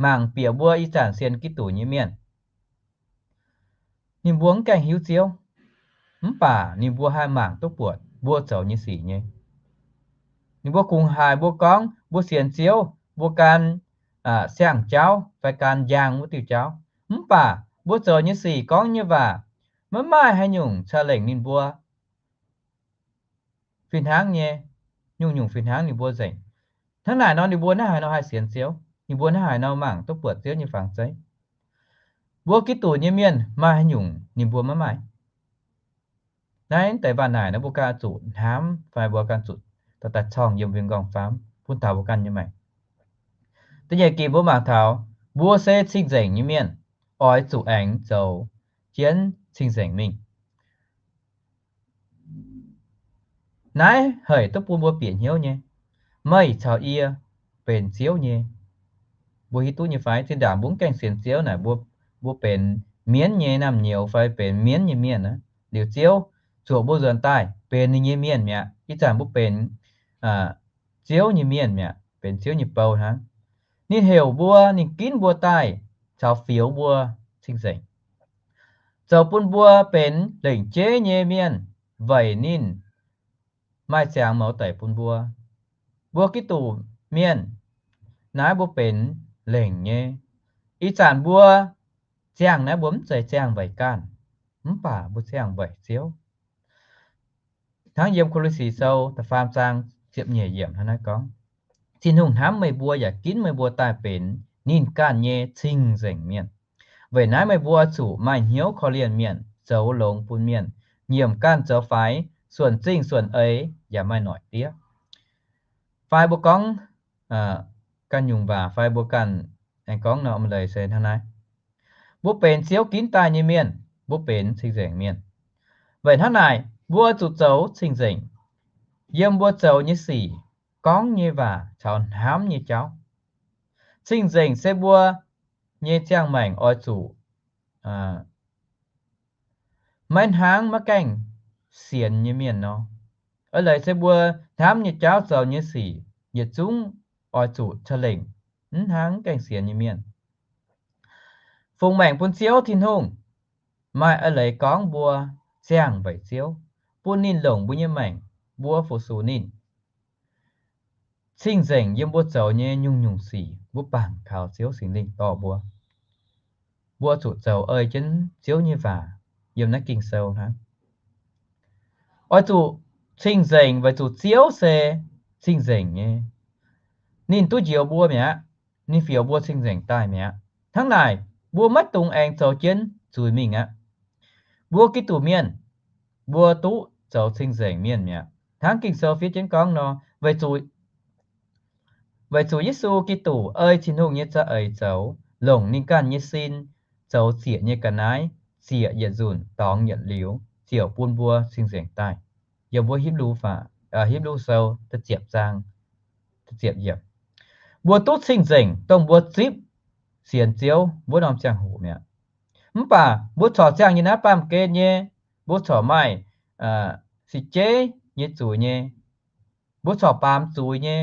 mangc bieqc mbuo ih zanc sienx Giduc nyei mienh, ninh mbuo mv gaengh hiuv Ziouv, mv baac ninh mbuo haih mangc duqv buatc mbuo zoux nyei sic nyei. Ninh mbuo kungx haiz mbuo gorngv mbuo sienx Ziouv, mbuo gan siang-jauv fai gan njang wuov diuh jauv, mv baac mbuo zoux nyei sic, gorngv nyei waac maiv maaih haaix nyungc ca'lengc ninh mbuo fih hnangv nyei, nyungc-nyungc fih hnangv ninh mbuo nzengc. Hnangv naaic nor ninh mbuo naaiv haaix nor haih sienx Ziouv? Ninh mbuo naaiv haaix nor mangc duqv buatc Ziouv nyei fangx zeiv? Mbuo Giduc nyei mienh maaih haaix nyungc ninh mbuo maiv maaih? Naaiv deix waac naaic nor mbuo ganh zuqc hnamv fai mbuo ganh zuqc daaih corng yiem win-nqorngv-faam bun taux mbuo ganh nyei maengc. Da'nyeic ginc mbuo mangc taux mbuo se cing-nzengc nyei mienh, oix zuqc aengx zoux jienv cing-nzengc mingh. Naaiv haic duqv bun mbuo bieqc hnyouv nyei. Meih caux yie benx Ziouv nyei. Mbuo hiuv duqv nyei fai? Zinh ndaangc mbuo mv gaengh sienx Ziouv naaic, mbuo benx mienv nyei naamh nyouz fai benx mienv nyei mienh aqv. Liuz Ziouv zuoqc mbuo nzuonx daaih benx ninh nyei mienh mi'aqv. Ih zanc mbuo benx Ziouv nyei mienh mi'aqv, benx Ziouv nyei bou hnangv. Ninh heuc mbuo, ninh ginv mbuo daaih caux fioux mbuo cing-nzengc, zoux bun mbuo benx lengc jeiv nyei mienh, weic ninh maaih ziangx mouz daic bun mbuo. Mbuo Giduc mienh, naaiv mbuo benx lengc nyei. Ih zanc mbuo ziangh naaiv mbuo mv zeiz ziangh weic ganh, mv baac mbuo ziangh weic Ziouv. Hnangv yiem Ko^lin^si Sou da'faam zaang ziepc nyeic yiemc hnangv naaiv gorngv, Tin-Hungh hnamv meih mbuo yaac ginv meih mbuo daaih benx ninh ganh nyei cing-nzengc mienh. Weic naaiv meih mbuo zuqc maaih hnyouv korv-lienh mienh, zoux longx bun mienh, nyiemc ganh zoux faix, suonc zingh suonc eix, yaac maaih noic diev. Fai mbuo gorngv ganh nyungc waac fai mbuo ganh aengx gorngv nor, a'leiz se hnangv naaiv. Mbuo benx Ziouv ginv daaih nyei mienh, mbuo benx cing-nzengc mienh. Weic hnangv naaic, mbuo zuqc zoux cing-nzengc yiem mbuo zoux nyei sic, gorngv nyei waac caux hnamv nyei jauv. Cing-nzengc se mbuo nyei ziangh maengc oix zuqc maiv hnangv maiv gaengh sienx nyei mienh nor. A'leiz se mbuo hnamv nyei jauv, zoux nyei sic yietc zungv oix zuqc ca'lengc, mv hnangv gaengh sienx nyei mienh. Fungx maengc bun Ziouv Tin-Hungh, maaih eix leiz gorngv mbuo ziangh weic Ziouv, bun ninh longc mbuo nyei maengc, mbuo fu-sux ninh. Cing-nzengc yiem mbuo zoux nyei nyungc-nyungc sic, mbuo bangc kaux Ziouv Singx Lingh dorh mbuo. Mbuo zuqc zoux ei jienv Ziouv nyei waac yiem naaiv Ging-Sou hnangv. Oix zuqc cing-nzengc weic zuqc Ziouv se cing-nzengc nyei. Ninh duqv njoux mbuo mi'aqv. Ninh fioux mbuo cing-nzengc daaih mi'aqv. Hnangv naaic, mbuo maiv dungx aengx zoux jienv zuiz mingh aqv. Mbuo Giduc mienh, mbuo duqv zoux cing-nzengc mienh mi'aqv. Hnangv Ging-Sou fiev jienv gorngv nor, weic zuqc Weic zuqc Yesu Giduc ei Tin-Hungh nyei za'eix zoux, longc ninh ganh nyei sin zoux ziec nyei ga'naaiv, ziec yietc nzunc dorngx yietc liuz, ziouc bun mbuo cing-nzengc daaih. Yiem mbuo Hipv^lu, Hipv^lu Sou ziepc zaang, ziepc yiemc, mbuo duqv cing-nzengc dongh mbuo zipv sienx Ziouv wuov norm ziangh hoc mi'aqv. Mv baac mbuo corc ziangh nyei naaiv baamh gen nyei, mbuo corc maaih six jeiv nyei zuiz nyei, mbuo corc baamz zuiz nyei.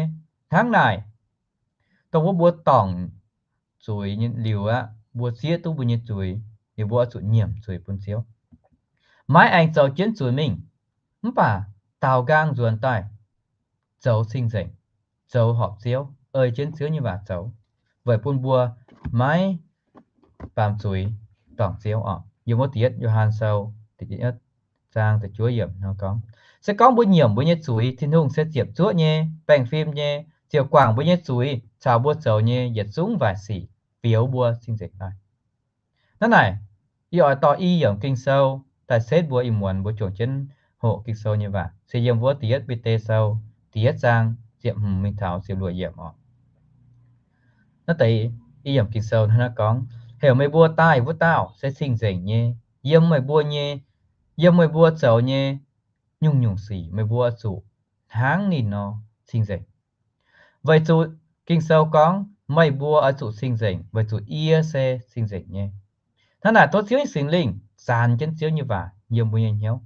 Hnangv naaic, dongh wuov mbuo dorngc zuiz liuz aqv, mbuo zieqv duqv mbuo nyei zuiz, liuz mbuo oix zuqc nyiemc zuiz bun Ziouv. Maiv aengx zoux jienv zuiz mingh, mv baac daaux nqaang nzuonx daaih, zoux cing-nzengc, zoux horpc Ziouv, ei jienv Ziouv nyei waac zoux, weic bun mbuo maiv baamz zuiz dorngc Ziouv oc. Yiem wuov da'yietv Yo^han Sou da'yietv zaang da'juov yiemc nor gorngv, se gorngv mbuo nyiemc mbuo nyei zuiz, Tin-Hungh se ziepc zuoqv nyei, baengh fim nyei, ziouc guangc mbuo nyei zuiz caux mbuo zoux nyei yietc zungv waaic sic, fioux mbuo cing-nzengc daaih. Hnangv naaic, yie oix dorh i yiemc Ging-Sou daaih setv mbuo ih muonz mbuo juangc jienv hoqc Ging-Sou nyei waac, se yiem wuov da'yietv Bide Sou da'yietv zaang ziepc hmz mingh taux ziepc luoqc yiemc oc. Naaiv deix i yiemc Ging-Sou hnangv naaiv gorngv, heuc meih mbuo daaih wuov dauh se cing-nzengc nyei. Yiem meih mbuo nyei, yiem meih mbuo zoux nyei nyungc-nyungc sic meih mbuo zuqc hnangv ninh nor cing-nzengc. Weic zuqc Ging-Sou gorngv, meih mbuo oix zuqc cing-nzengc, weic zuqc yie se cing-nzengc nyei. Hnangv naaic tov Ziouv nyei Singx Lingh zanx jienv Ziouv nyei waac yiem mbuo nyei hnyouv.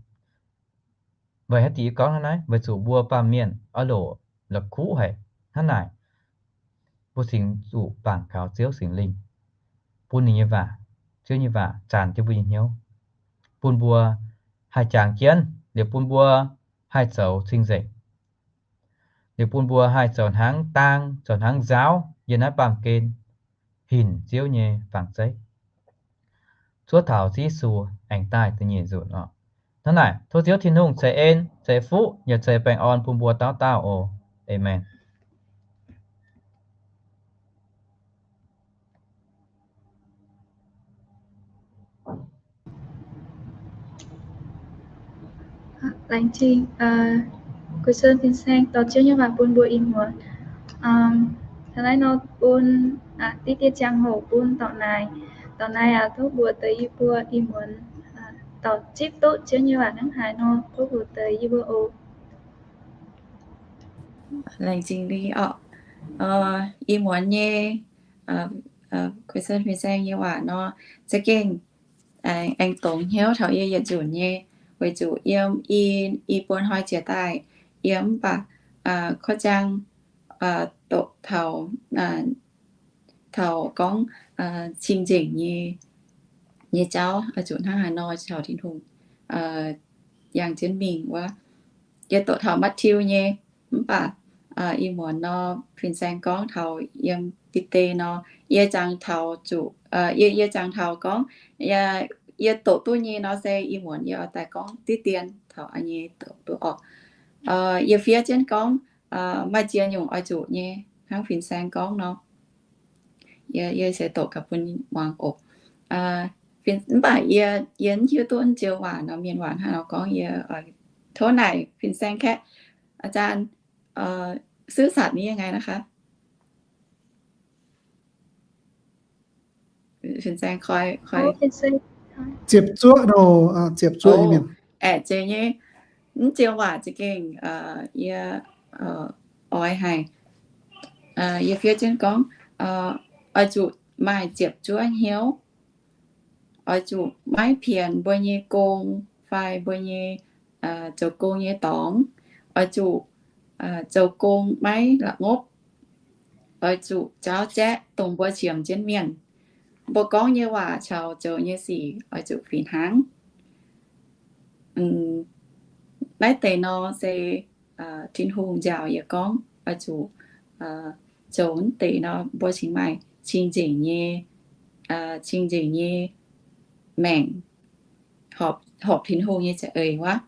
Weic haaix diuc yie gorngv hnangv naaiv? Weic zuqc mbuo baamh mienh oix loc la'kuqv haic. Hnangv naaic, mbuo cingx zuqc bangc kaux Ziouv Singx Lingh, bun ninh nyei waac, Ziouv nyei waac zanx jienv mbuo nyei hnyouv, bun mbuo haih jangx jienv, liuz bun mbuo haih zoux cing-nzengc, liuz bun mbuo haih zoux hnangv dang, zoux hnangv nzaauv yiem naaiv baamh gen hinc Ziouv nyei fangx zeiv, cuotv taux Ziouv Yesu aengx daaih da'nyeic nzunc oc. Hnangv naaic, tov Ziouv Tin-Hungh ceix en, ceix fuqv, yaac ceix baengh orn bun mbuo dauh dauh oc. Aamen. Laengz zingh Kuh Sơn Fin Saeng dorh Ziouv nyei waac bun mbuo ih muonz. Taux naaiv nor bun diqv dien ziangh hoc bun dorc naaic. Dorc naaic aac, tov mbuox deix yie mbuo ih muonz dorc zipv duqv Ziouv nyei waac hnangv haaix nor, tov mbuox deix yie mbuo oc. Laengz zingh Li oc. Ih muonz nyei Kuh Sơn Fin Saeng nyei waac nor, za'gengh aengx dongz hnyouv taux yie yietc nzunc nyei, weic zuqc yiem i, i buo hnoi jiex daaih, yie mv baac korv-zaang doqc taux, taux gorngv cing-nzengc nyei, nyei jauv oix zuqc hnangv haaix nor caux Tin-Hungh yangh jienv mingh wuov. Yie doqc taux Matv^teau nyei, mv baac ih muonz nor Fin Saeng gorngv taux yiem Bide nor, yie jangx taux zuqc, yie, yie jangx taux gorngv yie doqc duqv nyei nor se ih muonz yie oix daaih gorngv diqv dien taux nyei doqc duqv oc. Yie fiev jienv gorngv, maaih ziex nyungc oix zuqc nyei, hnangv Fin Saeng gorngv nor. Yie, yie se doqc gaax bun muangx oc. Mv baac yie, yie mv hiuv duqv naaiv joux waac nor mienh waac hnangv haaix nor gorngv, yie tov naaic Fin Saeng kaeqv. อาจารย์ ซื่อสัตย์นี่ยังไงนะคะ Fin Saeng koi, koi. Ziepc zuoqv nor, ziepc zuoqv nyei mienh. Aeqv, zeiz nyei, mv joux waac za'gengh yie oix haic. Yie fiev jienv gorngv, oix zuqc maaih ziepc zuoqv hnyouv. Oix zuqc maiv pienx mbuo nyei gong fai mbuo nyei zoux gong nyei dorngx. Oix zuqc zoux gong maiv la'ngopv. Oix zuqc jaauv jaeqv dongh mbuo qiemx jienv mienh. mbuo gorngv nyei waac caux zoux nyei sic oix zuqc fih hnangv. Naaiv deix nor se Tin-Hungh njaaux yie gorngv oix zuqc zoux naaiv deix nor, mbuo cingx maaih cing-nzengc nyei, cing-nzengc nyei maengc, horpc Tin-Hungh nyei za'eix wuov.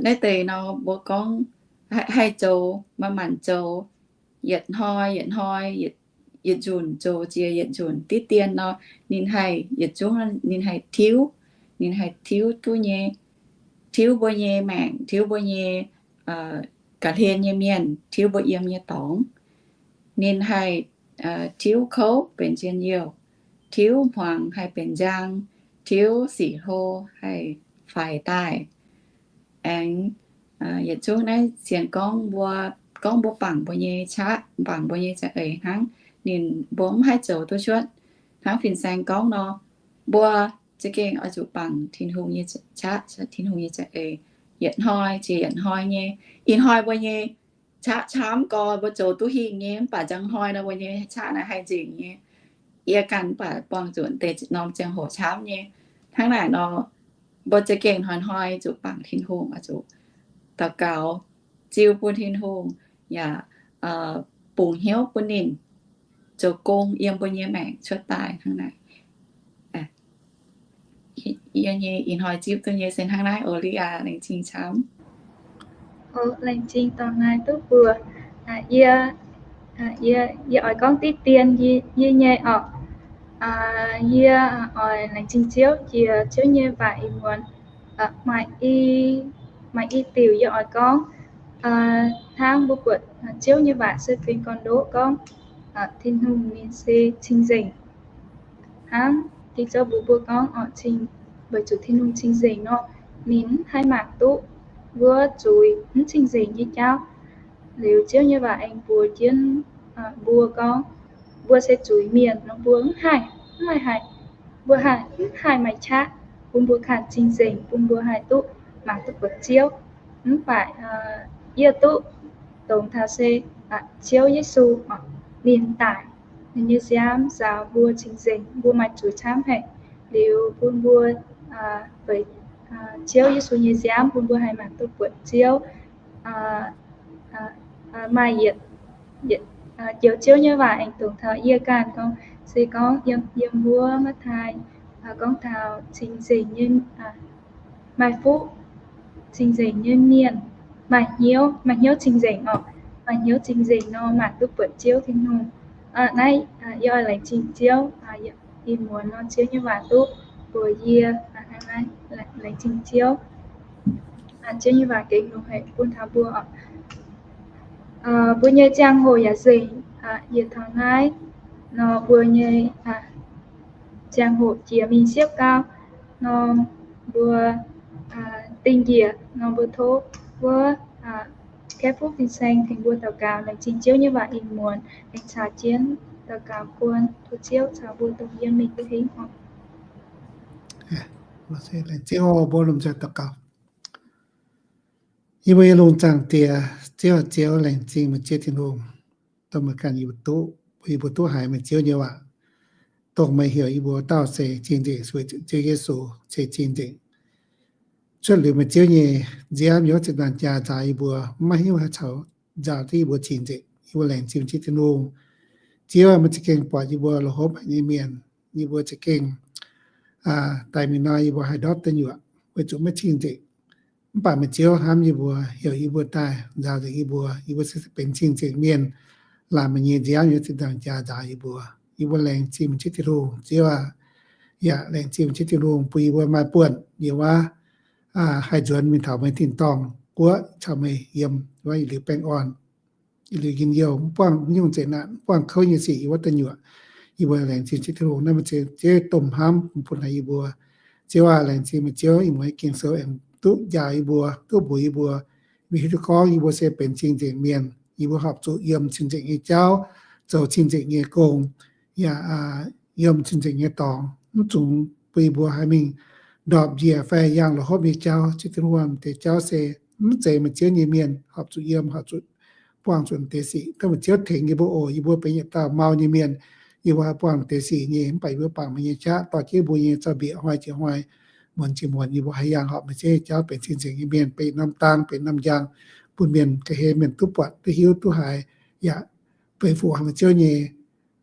Naaiv deix nor mbuo gorngv haih zoux, manc-manc zoux, yietc hnoi yietc hnoi, yietc nzunc zoux jiex yietc nzunc diqv dien nor, ninh haih yietc zungv ninh haih tiuv, ninh haih tiuv duqv nyei, tiuv mbuo nyei maengc, tiuv mbuo nyei ga'hlen nyei mienh, tiuv mbuo yiem nyei dorngx. Ninh haih tiuv kouv benx njien-youh, tiuv hmuangx haih benx njang, tiuv sic hlo haih faix daaih. Aengx yietc zungv naaiv sienx gorngv mbuo, gorngv mbuo bangc mbuo nyei qaqv, bangc mbuo nyei za'eix hnangv, ninh mbuo mv haih zoux duqv cuotv. Hnangv fin-saeng gorngv nor, mbuo za'gengh oix zuqc bangc Tin-Hungh nyei qaqv, Tin-Hungh nyei za'eix, yietc hnoi jiex yietc hnoi nyei. Ih hnoi mbuo nyei qaqv camv gorx, mbuo zoux duqv hingh nyei, mv baac njang hnoi nor mbuo nyei qaqv naaiv haih nzengc nyei. Yie ganh mv baac buangh zuqc deix norm ziangh hoc camv nyei. Hnangv naaic nor, mbuo za'gengh hnoi-hnoi zuqc bangc Tin-Hungh, zuqc daux gaux, ziu bun Tin-Hungh, yaac bungx hnyouv bun ninh zoux gong yiem mbuo nyei maengc cuotv daaih hnangv naaic. Yie nyei ih hnoi zipv duqv nyei se hnangv naaiv oc. Lia, laengz zingh camv. Laengz zingh dorngx naaiv duqv mbuox yie. Yie, yie oix gorngv diqv dien yie nyei orqc. Yie oix laengz zingh Ziouv jiex Ziouv nyei waac ih muonz. Maaih i, maaih i diuc yie oix gorngv, hnangv mbuo buatc Ziouv nyei waac se benx gorn-ndoqv gorngv Tin-Hungh ninh se cing-nzengc. Hnangv Ging-Sou mbuox mbuo gorngv, weic zuqc Tin-Hungh cing-nzengc nor, ninh mv haih mangc duqv wuov zuiz mv cing-nzengc nyei jauv. Liuz Ziouv nyei waac aengx mbuox jienv mbuo gorngv, mbuo se zuiz-mienh nor mbuo mv haih, mv haih, mbuo haih, mv haih maaih qaqv bun mbuo ganh cing-nzengc, bun mbuo haih duqv mangc duqv buatc Ziouv. Mv baac yie duqv dongh taux se Ziouv Yesu, ninh daic, ninh nyei nziaamv nzaaux mbuo cing-nzengc, mbuo maaih zuiz camv haic. Liuz bun mbuo, Ziouv Yesu nyei nziaamv bun mbuo haih mangc duqv buatc Ziouv, maaih yietc, yietc, joux Ziouv nyei waac aengx dongh taux yie ganh gorngv, se gorngv yiem, yiem wuov Matv^taai gorngv taux cing-nzengc nyei, maaih fuqv cing-nzengc nyei mienh, maaih hnyouv, maaih hnyouv cing-nzengc orqc, maaih hnyouv cing-nzengc nor mangc duqv buatc Ziouv Tin-Hungh. Naaiv yie oix laengz zingh Ziouv, ih muonz nor Ziouv nyei waac duqv mbuox yie, laengz zingh Ziouv. Ziouv nyei waac gengh longx haic bun taux mbuo orqc. Mbuo nyei ziangh hoc yaac nzengc, yietc taux naaiv nor mbuo nyei ziangh hoc jiex mingh siepv gau nor, mbuo dingh njiec nor mbuo tov wuov Kaeqv Fuqv Fin-Saeng tengx mbuo daux gaux, laengz zingh Ziouv nyei waac ih muonz, aengx caux jienv daux gaux guon, tov Ziouv caux mbuo dongh yiem mingh duqv hingv orqc. Laengz zingh oc, mbuo lomh nzoih daux gaux. Yie mbuo nyei lungh zaangc Diex, Ziouv, Ziouv, laengz zingh meih Ziouv Tin-Hungh, dongh meih ganh yie mbuo duqv, bun yie mbuo duqv haiz meih Ziouv nyei waac, dongh meih heuc yie mbuo dauh se cing-nzengc, weic zuqc Ziouv Yesu se cing-nzengc. Cuotv liuz meih Ziouv nyei nziaamv yiem wuov zinh ndaangc jaax nzaaux yie mbuo, maiv hiuv haaix caux nzaaux duqv yie mbuo cing-nzengc. Yie mbuo laengz zingh Ziouv Tin-Hungh. Ziouv, meih za'gengh buatc yie mbuo la'hopv haic nyei mienh, yie mbuo za'gengh daaih mingh nor yie mbuo haih ndortv deic nyuoqc weic zuqc maiv cing-nzengc. Mv baac meih Ziouv hnamv yie mbuo, heuc yie mbuo daaih, nzaaux nzengc yie mbuo, yie mbuo se benx cing-nzengc mienh, laanh meih nyei nziaamv yiem zinh ndaangc jaax nzaaux yie mbuo. Yie mbuo laengz zingh meih Ziouv Tin-Hungh. Ziouv aac, yaac laengz zingh meih Ziouv Tin-Hungh bun yie mbuo maaih buonc yiem wuov haih nzuonx mingh taux meih tin-dorngh guoqv caux meih yiem wuov yietc liuz baengh orn, yietc liuz njien-youh, mv buangh nyungc zeqc naanc, mv buangh kouv nyei sic yiem wuov deic nyuoqc. Yie mbuo laengz zingh Ziouv Tin-Hungh naaiv, meih Ziouv domh hnamv bun haic yie mbuo. Ziouv aac, laengz zingh meih Ziouv ih muonz Ging-Sou aengx duqv njaaux yie mbuo, duqv mbuox yie mbuo, meih hiuv duqv gorngv yie mbuo se benx cing-nzengc mienh, yie mbuo horpc zuqc yiem cing-nzengc nyei jauv, zoux cing-nzengc nyei gong, yaac yiem cing-nzengc nyei dorngx. Mv zuqc bun yie mbuo haih mingh ndorpc njiec fai yangh la'hopv nyei jauv. Ziouv Tin-Hungh, deix jauv se mv zeiz meih Ziouv nyei mienh horpc zuqc yiem, horpc zuqc buangh zuqc deix sic. Dongh meih Ziouv tengx yie mbuo oc. Yie mbuo benx yietc dauh mau nyei mienh, yie mbuo haih buangh deix sic nyei, mv baac yie mbuo bangc meih nyei qaqv dorh jienv mbuo nyei zaux-mbiec hnoi jiex hnoi, muonz jiex muonz yie mbuo haih yangh horpc meih ziex nyei jauv benx cing-nzengc nyei mienh, benx norm dang, benx norm njang, bun mienh ga'hlen mienh duqv buatc, duqv hiuv, duqv haiz, yaac beiv fu hangx Ziouv nyei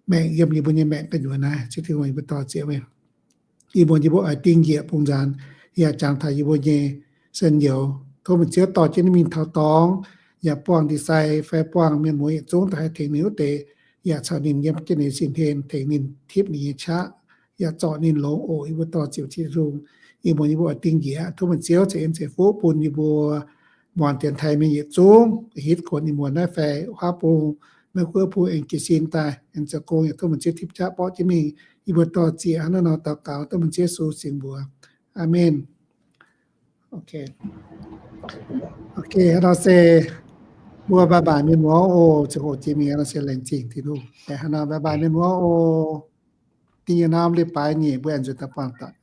maengc yiem yie mbuo nyei maengc gu'nyuoz naaiv. Ziouv Tin-Hungh, yie mbuo dor-ziec meih. Ih muonz yie mbuo oix ding njiec bung nzaanx, yaac jangx taux yie mbuo nyei sen youz. Tov meih Ziouv dorh jienv ninh mingh taux dorngx, yaac buangh ndie-sai fai buangh mienh muoz yietc zungv daaih haih tengx ninh wuov deix, yaac caux ninh yiem jienv ninh sin hlen, tengx ninh tipv ninh nyei qaqv, yaac zorc ninh longx oc. Yie mbuo dor-ziec Tin-Hungh. Ih muonz yie mbuo oix ding njiec, tov meih Ziouv ceix en ceix fuqv bun yie mbuo muangx dienx taaih mienh yietc zungv, hitv kuonx ih muonz naaiv fai wuov bung, Meiv Guoqv bung aengx jiez sin daaih, aengx zoux gong, yaac tov meih Ziouv tipv qaqv borqv jienv mingh. Yie mbuo dor-ziec hnangv naaiv nor daux gaux dengv meih Ziouv Yesu singx mbuox. Aamen. Ok, hnangv nor se mbuo bye bye mienh muoz oc. Ziangh hoc jiex mingh hnangv nor se laengz zingh Tin-Hungh. Hnangv nor bye bye mienh muoz oc. Da'nyeic norm leiz-baaix nyeic mbuo aengx nzuonx daaih buangh doic.